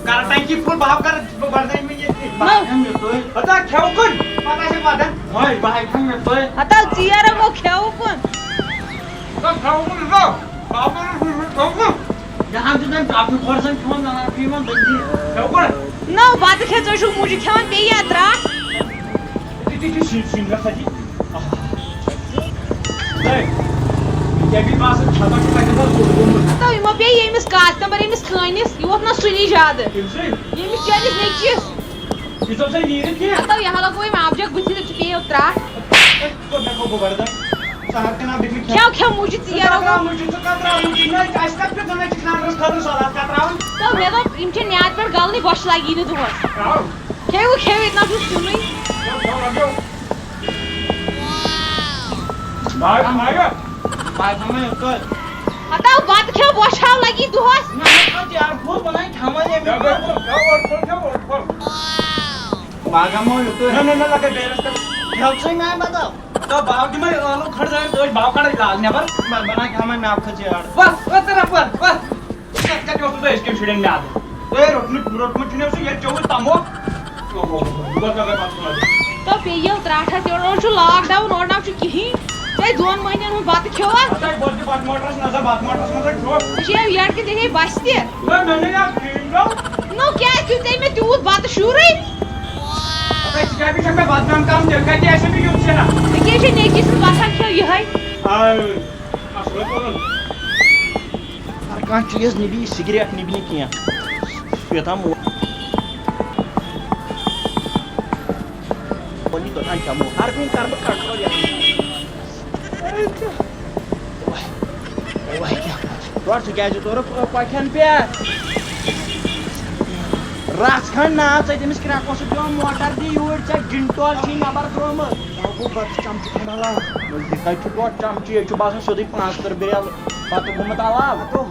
کَر ٹنکی فُل، بہٕ ہاو کَر، بہٕ بَرناوٕ یہِ۔ نہ۔ بہٕ ہاو کھٮ۪مہٕ یہِ تُہۍ۔ ہتا کھٮ۪و کُن؟ پَتہٕ آسہِ وَدان۔ وۄنۍ بہٕ ہاو کھٮ۪مہٕ یہِ تُہۍ۔ ہتا ژیر ہو گوٚو، کھیوٚو کُن۔ ہتا کھٮ۪و کُن، ہتا۔ بہٕ ہاو کھٮ۪مہٕ یہِ تُہۍ۔ یہِ ہن چھُ زَن ٹاپھِ کھۄر زَن کھٮ۪وان، زَن اَکھ کھٮ۪وان دٔنٛدی۔ کھٮ۪و کُن؟ نہ، بَتہٕ کھٮ۪تھ ژٕ چھُکھ موٗجوٗ کھٮ۪وان بیٚیہِ یا ترٛٹھ؟ تہِ، تہِ، تہِ، سِنۍ، سِنۍ گژھا دِنۍ۔ ہے، ژےٚ بی باسان چھَکان چھُ تَتہِ نَس ژوٚٹ گوٚمُت۔ ہتو، یِمو پیٚیہِ ییٚمِس کاسٹمر، ییٚمِس کٲنِس، یہِ ووت نہ سُلی زیادٕ۔ تٔمۍ سٕے؟ ییٚمِس چٲنِس نیٚچوِس۔ یہِ ژوٚپ سا نیٖرِتھ کینٛہہ؟ ہتو، یہِ ہا لگوو أمۍ آبجک بُتھِ تہٕ ژٕ پیٚیو ترٛٹھ۔ ہے، کوٚر مےٚ کوٚر بہٕ برداش۔ سہر تہِ ناو دِتھ مےٚ کھٮ۪ن۔ کھٮ۪و، کھٮ۪و، موٗجہِ ژٕ ژیر کَتھ آوُکھ۔ ترٛاو موٗجہِ، ژٕ کَتھ ترٛاو موٗجہِ؟ نہ، اَسہِ کَتھ پٮ۪ٹھ زَن چھِ خانٛدرَس خٲطرٕ سۄلات کَتھ ترٛاوان؟ تو مےٚ دوٚپ، یِم چھِ نیٛادٕ پٮ۪ٹھ گَلنٕے، بۄچھِ لَگی نہٕ دۄہَس۔ ترٛاو۔ کھیٚیِو، کھیٚیِو، ییٚتہِ نَس چھُ سیُنٕے۔ کھیٚو، کھیٚو، لَگیو۔ باے، باے۔ باے، باے، یوٚت تۄہہِ۔ ہتاو بتہٕ کھیٚو، بۄچھِ ہاو لگی دۄہس۔ نہ، نہ، نہ، یار، بہٕ بناوٕ کھٮ۪وان ییٚمہِ کیٛاہ گوٚو؟ کیٛاہ اوٚڑ پھوٚل، کیٛاہ اوٚڑ پھوٚل؟ باغا مو یوٚت تۄہہِ۔ نہ، نہ، نہ، لگے بیرس پٮ۪ٹھ۔ کھٮ۪و ژٕے میٛانہِ بدل۔ ہتاو باو دِمے ٲلوٕ کھنٛڈ دٲرِتھ، أسۍ باو کڑے لال نٮ۪بر۔ بہٕ بناوٕ کھٮ۪وان مےٚ کھٔژ یار۔ بس، بس، ژٕ رَٹھ، بس، بس۔ ژٕ کَتہِ، کَتہِ اوسُتھ أزکٮ۪ن شُرٮ۪ن میٛادٕ؟ ہے، روٚٹمُت، روٚٹمُت چھُنہٕ اوسُہ ییٚتہِ چوٚوُے تَموکھ۔ اوہو، بہٕ کَرٕ پَتہٕ سُنٛد۔ تو بیٚیہِ ییٚلہِ ترٛٹھ آسہِ، یورٕ چھُ lockdown، اورٕ نہ چھُ کِہیٖنۍ۔ ژےٚ دۄن مٔہنِوٮ۪ن ہُنٛد بَتہٕ کھیوٚوا؟ ہَتَے بہٕ تہِ بَتہٕ موٹرَس نظر، بَتہٕ موٹرَس منٛزَے چھُ۔ ژےٚ چھے یَڈ کِنہٕ ژےٚ چھے بَسہِ تہِ؟ ہے، مےٚ نَے اَتھ کِہیٖنۍ گوٚو۔ نو، کیٛازِ دیُت ژےٚ مےٚ تیوٗت بَتہٕ شوٗرٕے؟ ہَتَے، ژٕ کیٛازِ چھَکھ مےٚ بدنام کَرُن؟ تیٚلہِ کَتہِ آسہِ مےٚ یُن ژےٚ نہ؟ ژےٚ کیٛازِ چھے نیٚچوِس بَتہٕ کھیوٚو یِہوٚے؟ آ، اَصٕل پٲٹھۍ۔ ہر کانٛہہ چیٖز نِبی، سِگریٹ نِبہِ نہٕ کینٛہہ۔ یوٚتام مو-، مولوی توٚتام کھٮ۪مو۔ ہر کُنہِ کَرٕ بہٕ control یَتھ منٛز۔ وَے، وَے کیٛاہ؟ یورٕ ژٕ کیٛازِ تورٕ کۄکھٮ۪ن پٮ۪ٹھ؟ رَژھ کھنٛڈ نہ ژٕ تٔمِس کرٛٮ۪کھ اوسُکھ دِوان موٹر دِ یوٗرۍ، ژےٚ جِنٹول چھی نٮ۪بر ترٛوومُت۔ یہِ کَتہِ چھُ ٹوٹھ چمچہٕ؟ یہِ چھُ باسان سیوٚدُے پانٛژھ تٕرٛہ بیرل پتہٕ گوٚمُت علاوٕ۔ ہتو۔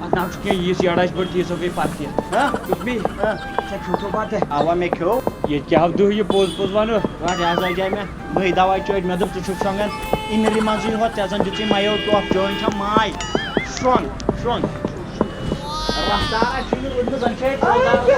اتھ ناو چھُ کینٛہہ یِژھ یڑ آسہِ بٔڑ تیٖژ سۄ گٔے پتہٕ تہِ۔ ہاں؟ کُس بیٚیہِ؟ ہاں۔ ژےٚ کھیوٚوتھو بتہٕ؟ اوا، مےٚ کھیوٚو۔ ییٚتہِ کیٛاہ ہاو دُہ یہِ پوٚز پوٚز ونہٕ؟ رٹ، یہِ ہسا جاے مےٚ مٔہۍ دوا چٲٹۍ، مےٚ دوٚپ ژٕ چھُکھ شۄنٛگان اِنرِ منٛزٕے ہوت، ژےٚ زن دیُتُے میو ٹۄپھ، چٲنۍ چھا ماے؟ شۄنٛگ، شۄنٛگ۔ رفتارا چھُے نہٕ روٗدمُت، زن چھے ٹوٹل۔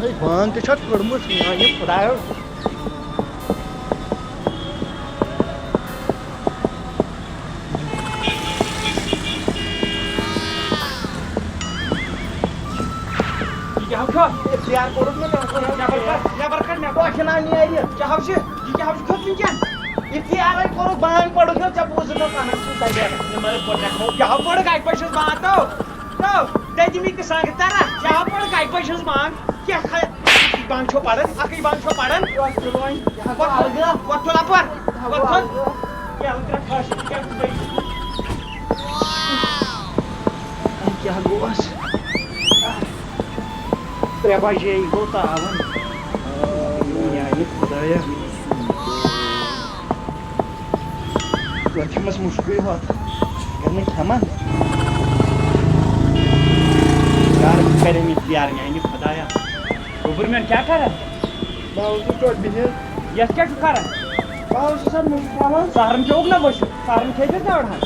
ہے، بانٛگ تہِ چھا کٔڑمٕژ میٛانہِ خۄدایو؟ یہِ کیٛاہ ہو کھیوٚو؟ اے، ژیر کوٚرُتھ مےٚ، مےٚ کوٚر نٮ۪بر کڑ، نٮ۪بر کڑ، نٮ۪بر۔ بہٕ چھُنہ نیرِ۔ کیٛاہ ہو چھُ؟ یہِ کیٛاہ ہو چھُ کھیوٚومُت وٕنکٮ۪ن؟ یہِ ژیرے کوٚرُتھ، بانٛگ پٔرٕکھ نہ، ژےٚ بوٗزُتھ نہ پنن سُہ سجاد۔ یہِ مگر پوٚر نہ کھوٚو۔ کیٛاہ ہو پٔرٕکھ، اَکہِ بجہِ چھُس بہٕ ہتو۔ تو، دٔدِمی تہِ سنٛگ ترا، کیٛاہ ہو پٔرٕکھ، اَکہِ بجہِ چھُس بانٛگ۔ کیٛاہ خ-، اَکٕے بانٛگ چھو پران، اَکٕے بانٛگ چھو پران۔ وۄتھ تُل وۄنۍ۔ وۄتھ تُل اَپٲرۍ، وۄتھ تُل۔ کیٛاہ أنٛدرٕ خٲص، کیٛاہ چھُ دٔلیٖل؟ کیٛاہ گوٚوس؟ ترٛےٚ بجے گوٚو تاوَن۔ میٛانہِ خۄدایا۔ توتہِ چھَمس مُشکٕے ہوت۔ کَرنہٕ کھٮ۪من۔ یار، بہٕ کَرے مےٚ پیار میٛانہِ خۄدایا۔ گوٚبُر میون کیٛاہ کَران؟ بہٕ اوسُس توتہِ بِہِتھ۔ یَتھ کیٛاہ چھُ کَران؟ بہٕ اوسُس اَتھ مُشُک تھاوان۔ سہرن چوک نہ ؤسِتھ، سہرن کھیٚیہِ ژےٚ وَڑہَن۔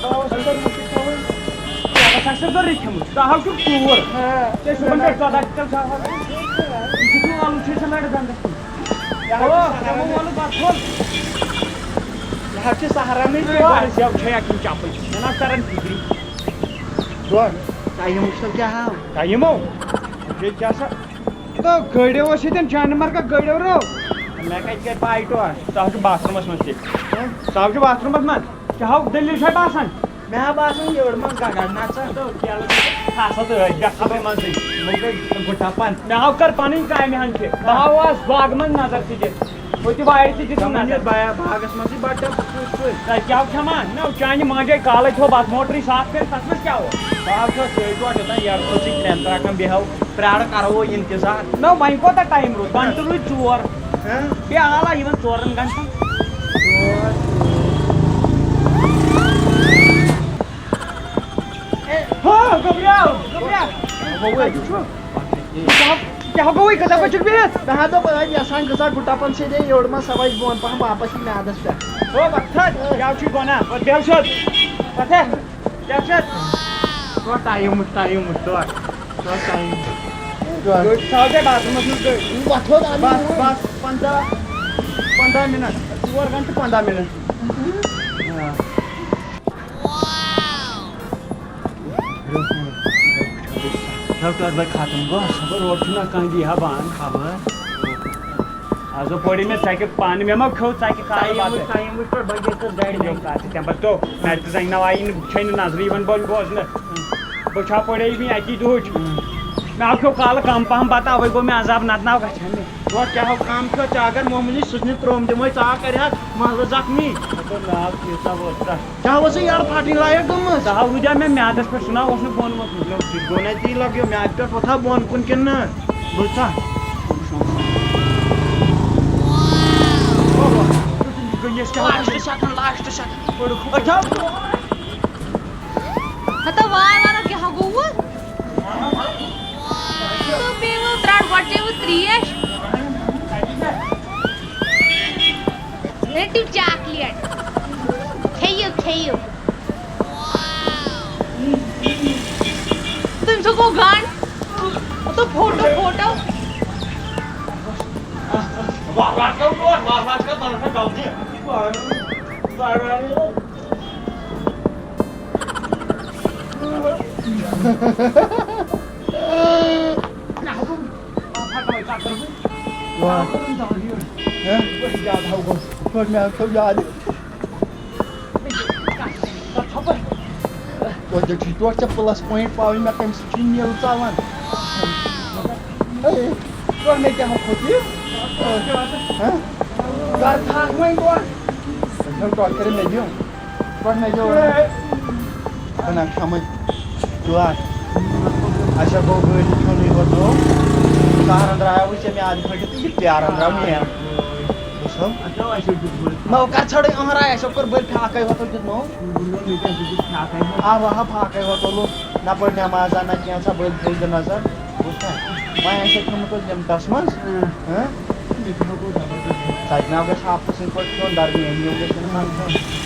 بہٕ اوسُس اَتھ مُشُک تھاوان۔ ژےٚ ہسا چھُ ضروٗری کھیوٚمُت۔ ژٕ ہاو چھُکھ ژوٗر۔ ہاں۔ ژےٚ چھُکھ پٮ۪ٹھ ژۄداہ تہِ تیٚلہِ ژٕ ہاو۔ یہِ چھُ آلوٗ چھُے ژےٚ لَڑِ دَنٛدَس کُن۔ یہِ ہا چھُ او، سہرن۔ ژےٚ مو وَنُن پَتہٕ ژھوٚل۔ یہِ ہا چھُ سہرنٕے ہے، ژور۔ گۄڈٕ زٮ۪و چھے اَکہِ چَپٕلۍ۔ مےٚ نہ حظ تَران فِکرِ۔ ڈۄڈ۔ ٹایم وٕچھ تو کیٛاہ ہاو۔ ٹایِم ہو؟ ییٚتہِ کیٛاہ سا؟ تو گٲڑیو ٲسۍ ییٚتٮ۪ن جانہِ مرگہ گٲڑیو رو۔ مےٚ کَتہِ کَرِ پَے ٹوٹھ؟ ژٕ ہاو چھُکھ باتھ روٗمَس منٛز تہِ۔ ہہ؟ ژٕ ہاو چھُکھ باتھ روٗمَس منٛز؟ ژےٚ ہاو دٔلیٖل چھے باسان؟ مےٚ ہا باسان یٔڑ منٛز گگڑ نژان۔ تو کیلہٕ کھسا تہٕ أتھۍ گژھٕ بہٕ منٛزٕے۔ وۄنۍ گٔے گُٹا پن۔ مےٚ ہاو کر پنٕنۍ کامہِ ہن تہِ۔ بہٕ ہاو آس باغہٕ منٛز نظر تہِ دِتھ۔ ہُتہِ وارِ تہِ دِتُم دَپان نظر۔ یہِ بایا باغس منٛزٕے بَڑٕ ڈَبہٕ کُس کُس۔ تۄہہِ کیٛاہ ہو کھٮ۪وان؟ نہ، چانہِ ماجے کالے تھوٚو بَتہٕ موٹرٕے صاف کٔرِتھ، تَتھ منٛز کیٛاہ اوس؟ بہٕ ہاو چھُس یہِ ٹوٹھ یوٚتام یَرٕ سۭتۍ ترٛٮ۪ن ترٛکَن بیٚہو۔ پرٛارٕ کَرو وۄنۍ اِنتظار۔ نہ، وۄنۍ کوٗتاہ ٹایم روٗد؟ گھنٹہٕ روٗدۍ ژور۔ ہہ؟ بیٚیہِ علاوٕ یِمن ژورن گھنٹن۔ ژور۔ ہو، گوٚبریو، گوٚبریو۔ گوٚبُے۔ کتہِ چھُ؟ کیٛاہ، کیٛاہ گوٚوُے؟ کتھ پٲٹھۍ چھُکھ بِہِتھ؟ مےٚ ہا دوٚپ، أمۍ یَژھان گٔژھا گُٹا پن سیٚدے یوٚڑ ما سوے بۄن پہم واپس یہِ میادس پٮ۪ٹھ۔ ہو، وۄتھ حظ، کیٛاہ چھُے گۄناہ؟ وۄتھ بیٚہہ سیوٚد۔ وۄتھ ہے۔ کیٛاہ چھِ اَتھ؟ ٹایم وٕچھ، ٹایم وٕچھ، ٹوٹھ۔ ٹوٹھ ٹایم۔ گٔے تھاو ژےٚ باتھ روٗمَس منٛز گٔے۔ وۄتھ حظ، اَدٕ بَس، بَس، پنٛداہ، پنٛداہ مِنَٹ۔ ژور گھنٹہٕ، پنٛداہ مِنَٹ۔ آ۔ ڈاکٹر بھائی ختم گوٚو۔ خبر اورٕ چھُنہ کانٛہہ دی ہا بان خبر۔ آز پوری مےٚ ژَکہِ پانہٕ، مےٚ ما کھیوٚو ژَکہِ کالہٕ ٹایم بَتہٕ؟ وٕچھ، ٹایم وٕچھ پَتہٕ بَجے کٔژ گاڑِ یِم گٔے۔ کَتھ چھِ تَمہِ پَتہٕ تو مےٚ تہِ زَنہِ ناو آیی نہٕ، چھے نہٕ نظرٕے یِوان بوٚل بوزنہٕ۔ بہٕ چھا پوری وٕنہِ اَکی دُہٕچ۔ مےٚ آو کھیوٚو کالہٕ کَم پَہَم بَتہٕ، اَوَے گوٚو مےٚ عذاب، نَتہٕ ناو گژھِ ہا مےٚ۔ گۄڈٕ کیٛاہ ہو کَم کھیوٚو ژےٚ، اگر معموٗلی سٕژنہِ ترٛوم دِمَے، ژٕ آو کَرِ ہا محلہٕ زخمی۔ مےٚ کوٚر ناو تیٖژاہ ووت تَتھ۔ کیٛاہ اوسُے یارٕ پھَٹٕنۍ لایق گٔمٕژ؟ ژٕ ہاو وٕنہِ مےٚ میٛادَس پٮ۪ٹھ، سُہ نہ اوس نہٕ بۄن ووٚتھمُت۔ نہ، ژٕ گوٚو نَے تی لَگیو میٛادٕ پٮ۪ٹھ وۄتھا بۄن کُن کِنہٕ نہ؟ بوٗزتھا؟ گٔنِس کیٛاہ لاسٹَس سٮ۪کَنٛڈ، لاسٹَس سٮ۪کَنٛڈ۔ أچھا۔ ہتا وار وارو کیٛاہ گوٚوٕ؟ تہٕ بیٚیہِ وۄنۍ ترٛٹھ گۄڈٕ چیٚیہِ وۄنۍ ترٛیش۔ رٔٹِو چاکلیٹ۔ کھیٚیِو، کھیٚیِو۔ تٔمۍ سُہ گوٚو گنٛڈ۔ تہٕ فوٹو، فوٹو۔ واہ۔ ہہ؟ توتہِ مےٚ حظ تھٲو یاد۔ توتہِ چھُے ٹوٹھ ژےٚ پٕلَس پویِنٛٹ پاوٕنۍ، مےٚ کَمہِ سۭتۍ چھُے نیٖل ژَلان؟ ہے، ٹوٹھ مےٚ کیٛاہ کھوٚت یہِ؟ ہہ؟ گَرٕ تھاکھ وۄنۍ ٹوٹھ۔ ٹوٹھ کٔرِو مےٚ دیُن۔ گۄڈٕ مےٚ کیٛاہ وَنان؟ بہٕ نہ کھٮ۪مَے۔ جوار۔ اچھا، گوٚو گٲڑۍ کھیوٚنُے یوت نوٚو۔ سہرن درٛایاوُے ژےٚ میٛادٕ پھٔٹِتھ تہٕ یہِ پیارن درٛاو مےٚ۔ وٕچھو۔ نو کر ژھٲڑٕے أہنٛراے، اَسہِ کوٚر بٔلۍ فاقے ہوتل دیُت نوٚو۔ اَوا، ہا، فاقے ہوتل لوٚگ۔ نہ پٔر نٮ۪مازا، نہ کینٛژھا، بٔلۍ تھٲیِو نظر۔ بوٗزتھا؟ وۄنۍ آسہِ کھیوٚمُت اوس لِمٹَس منٛز۔ اۭں۔ ہاں؟ ژَتجہِ ناو گژھِ ہفتہٕ سٕنٛدۍ پٲٹھۍ کھیوٚن، درمیٲنی یوت گژھِ نہٕ کھیوٚن۔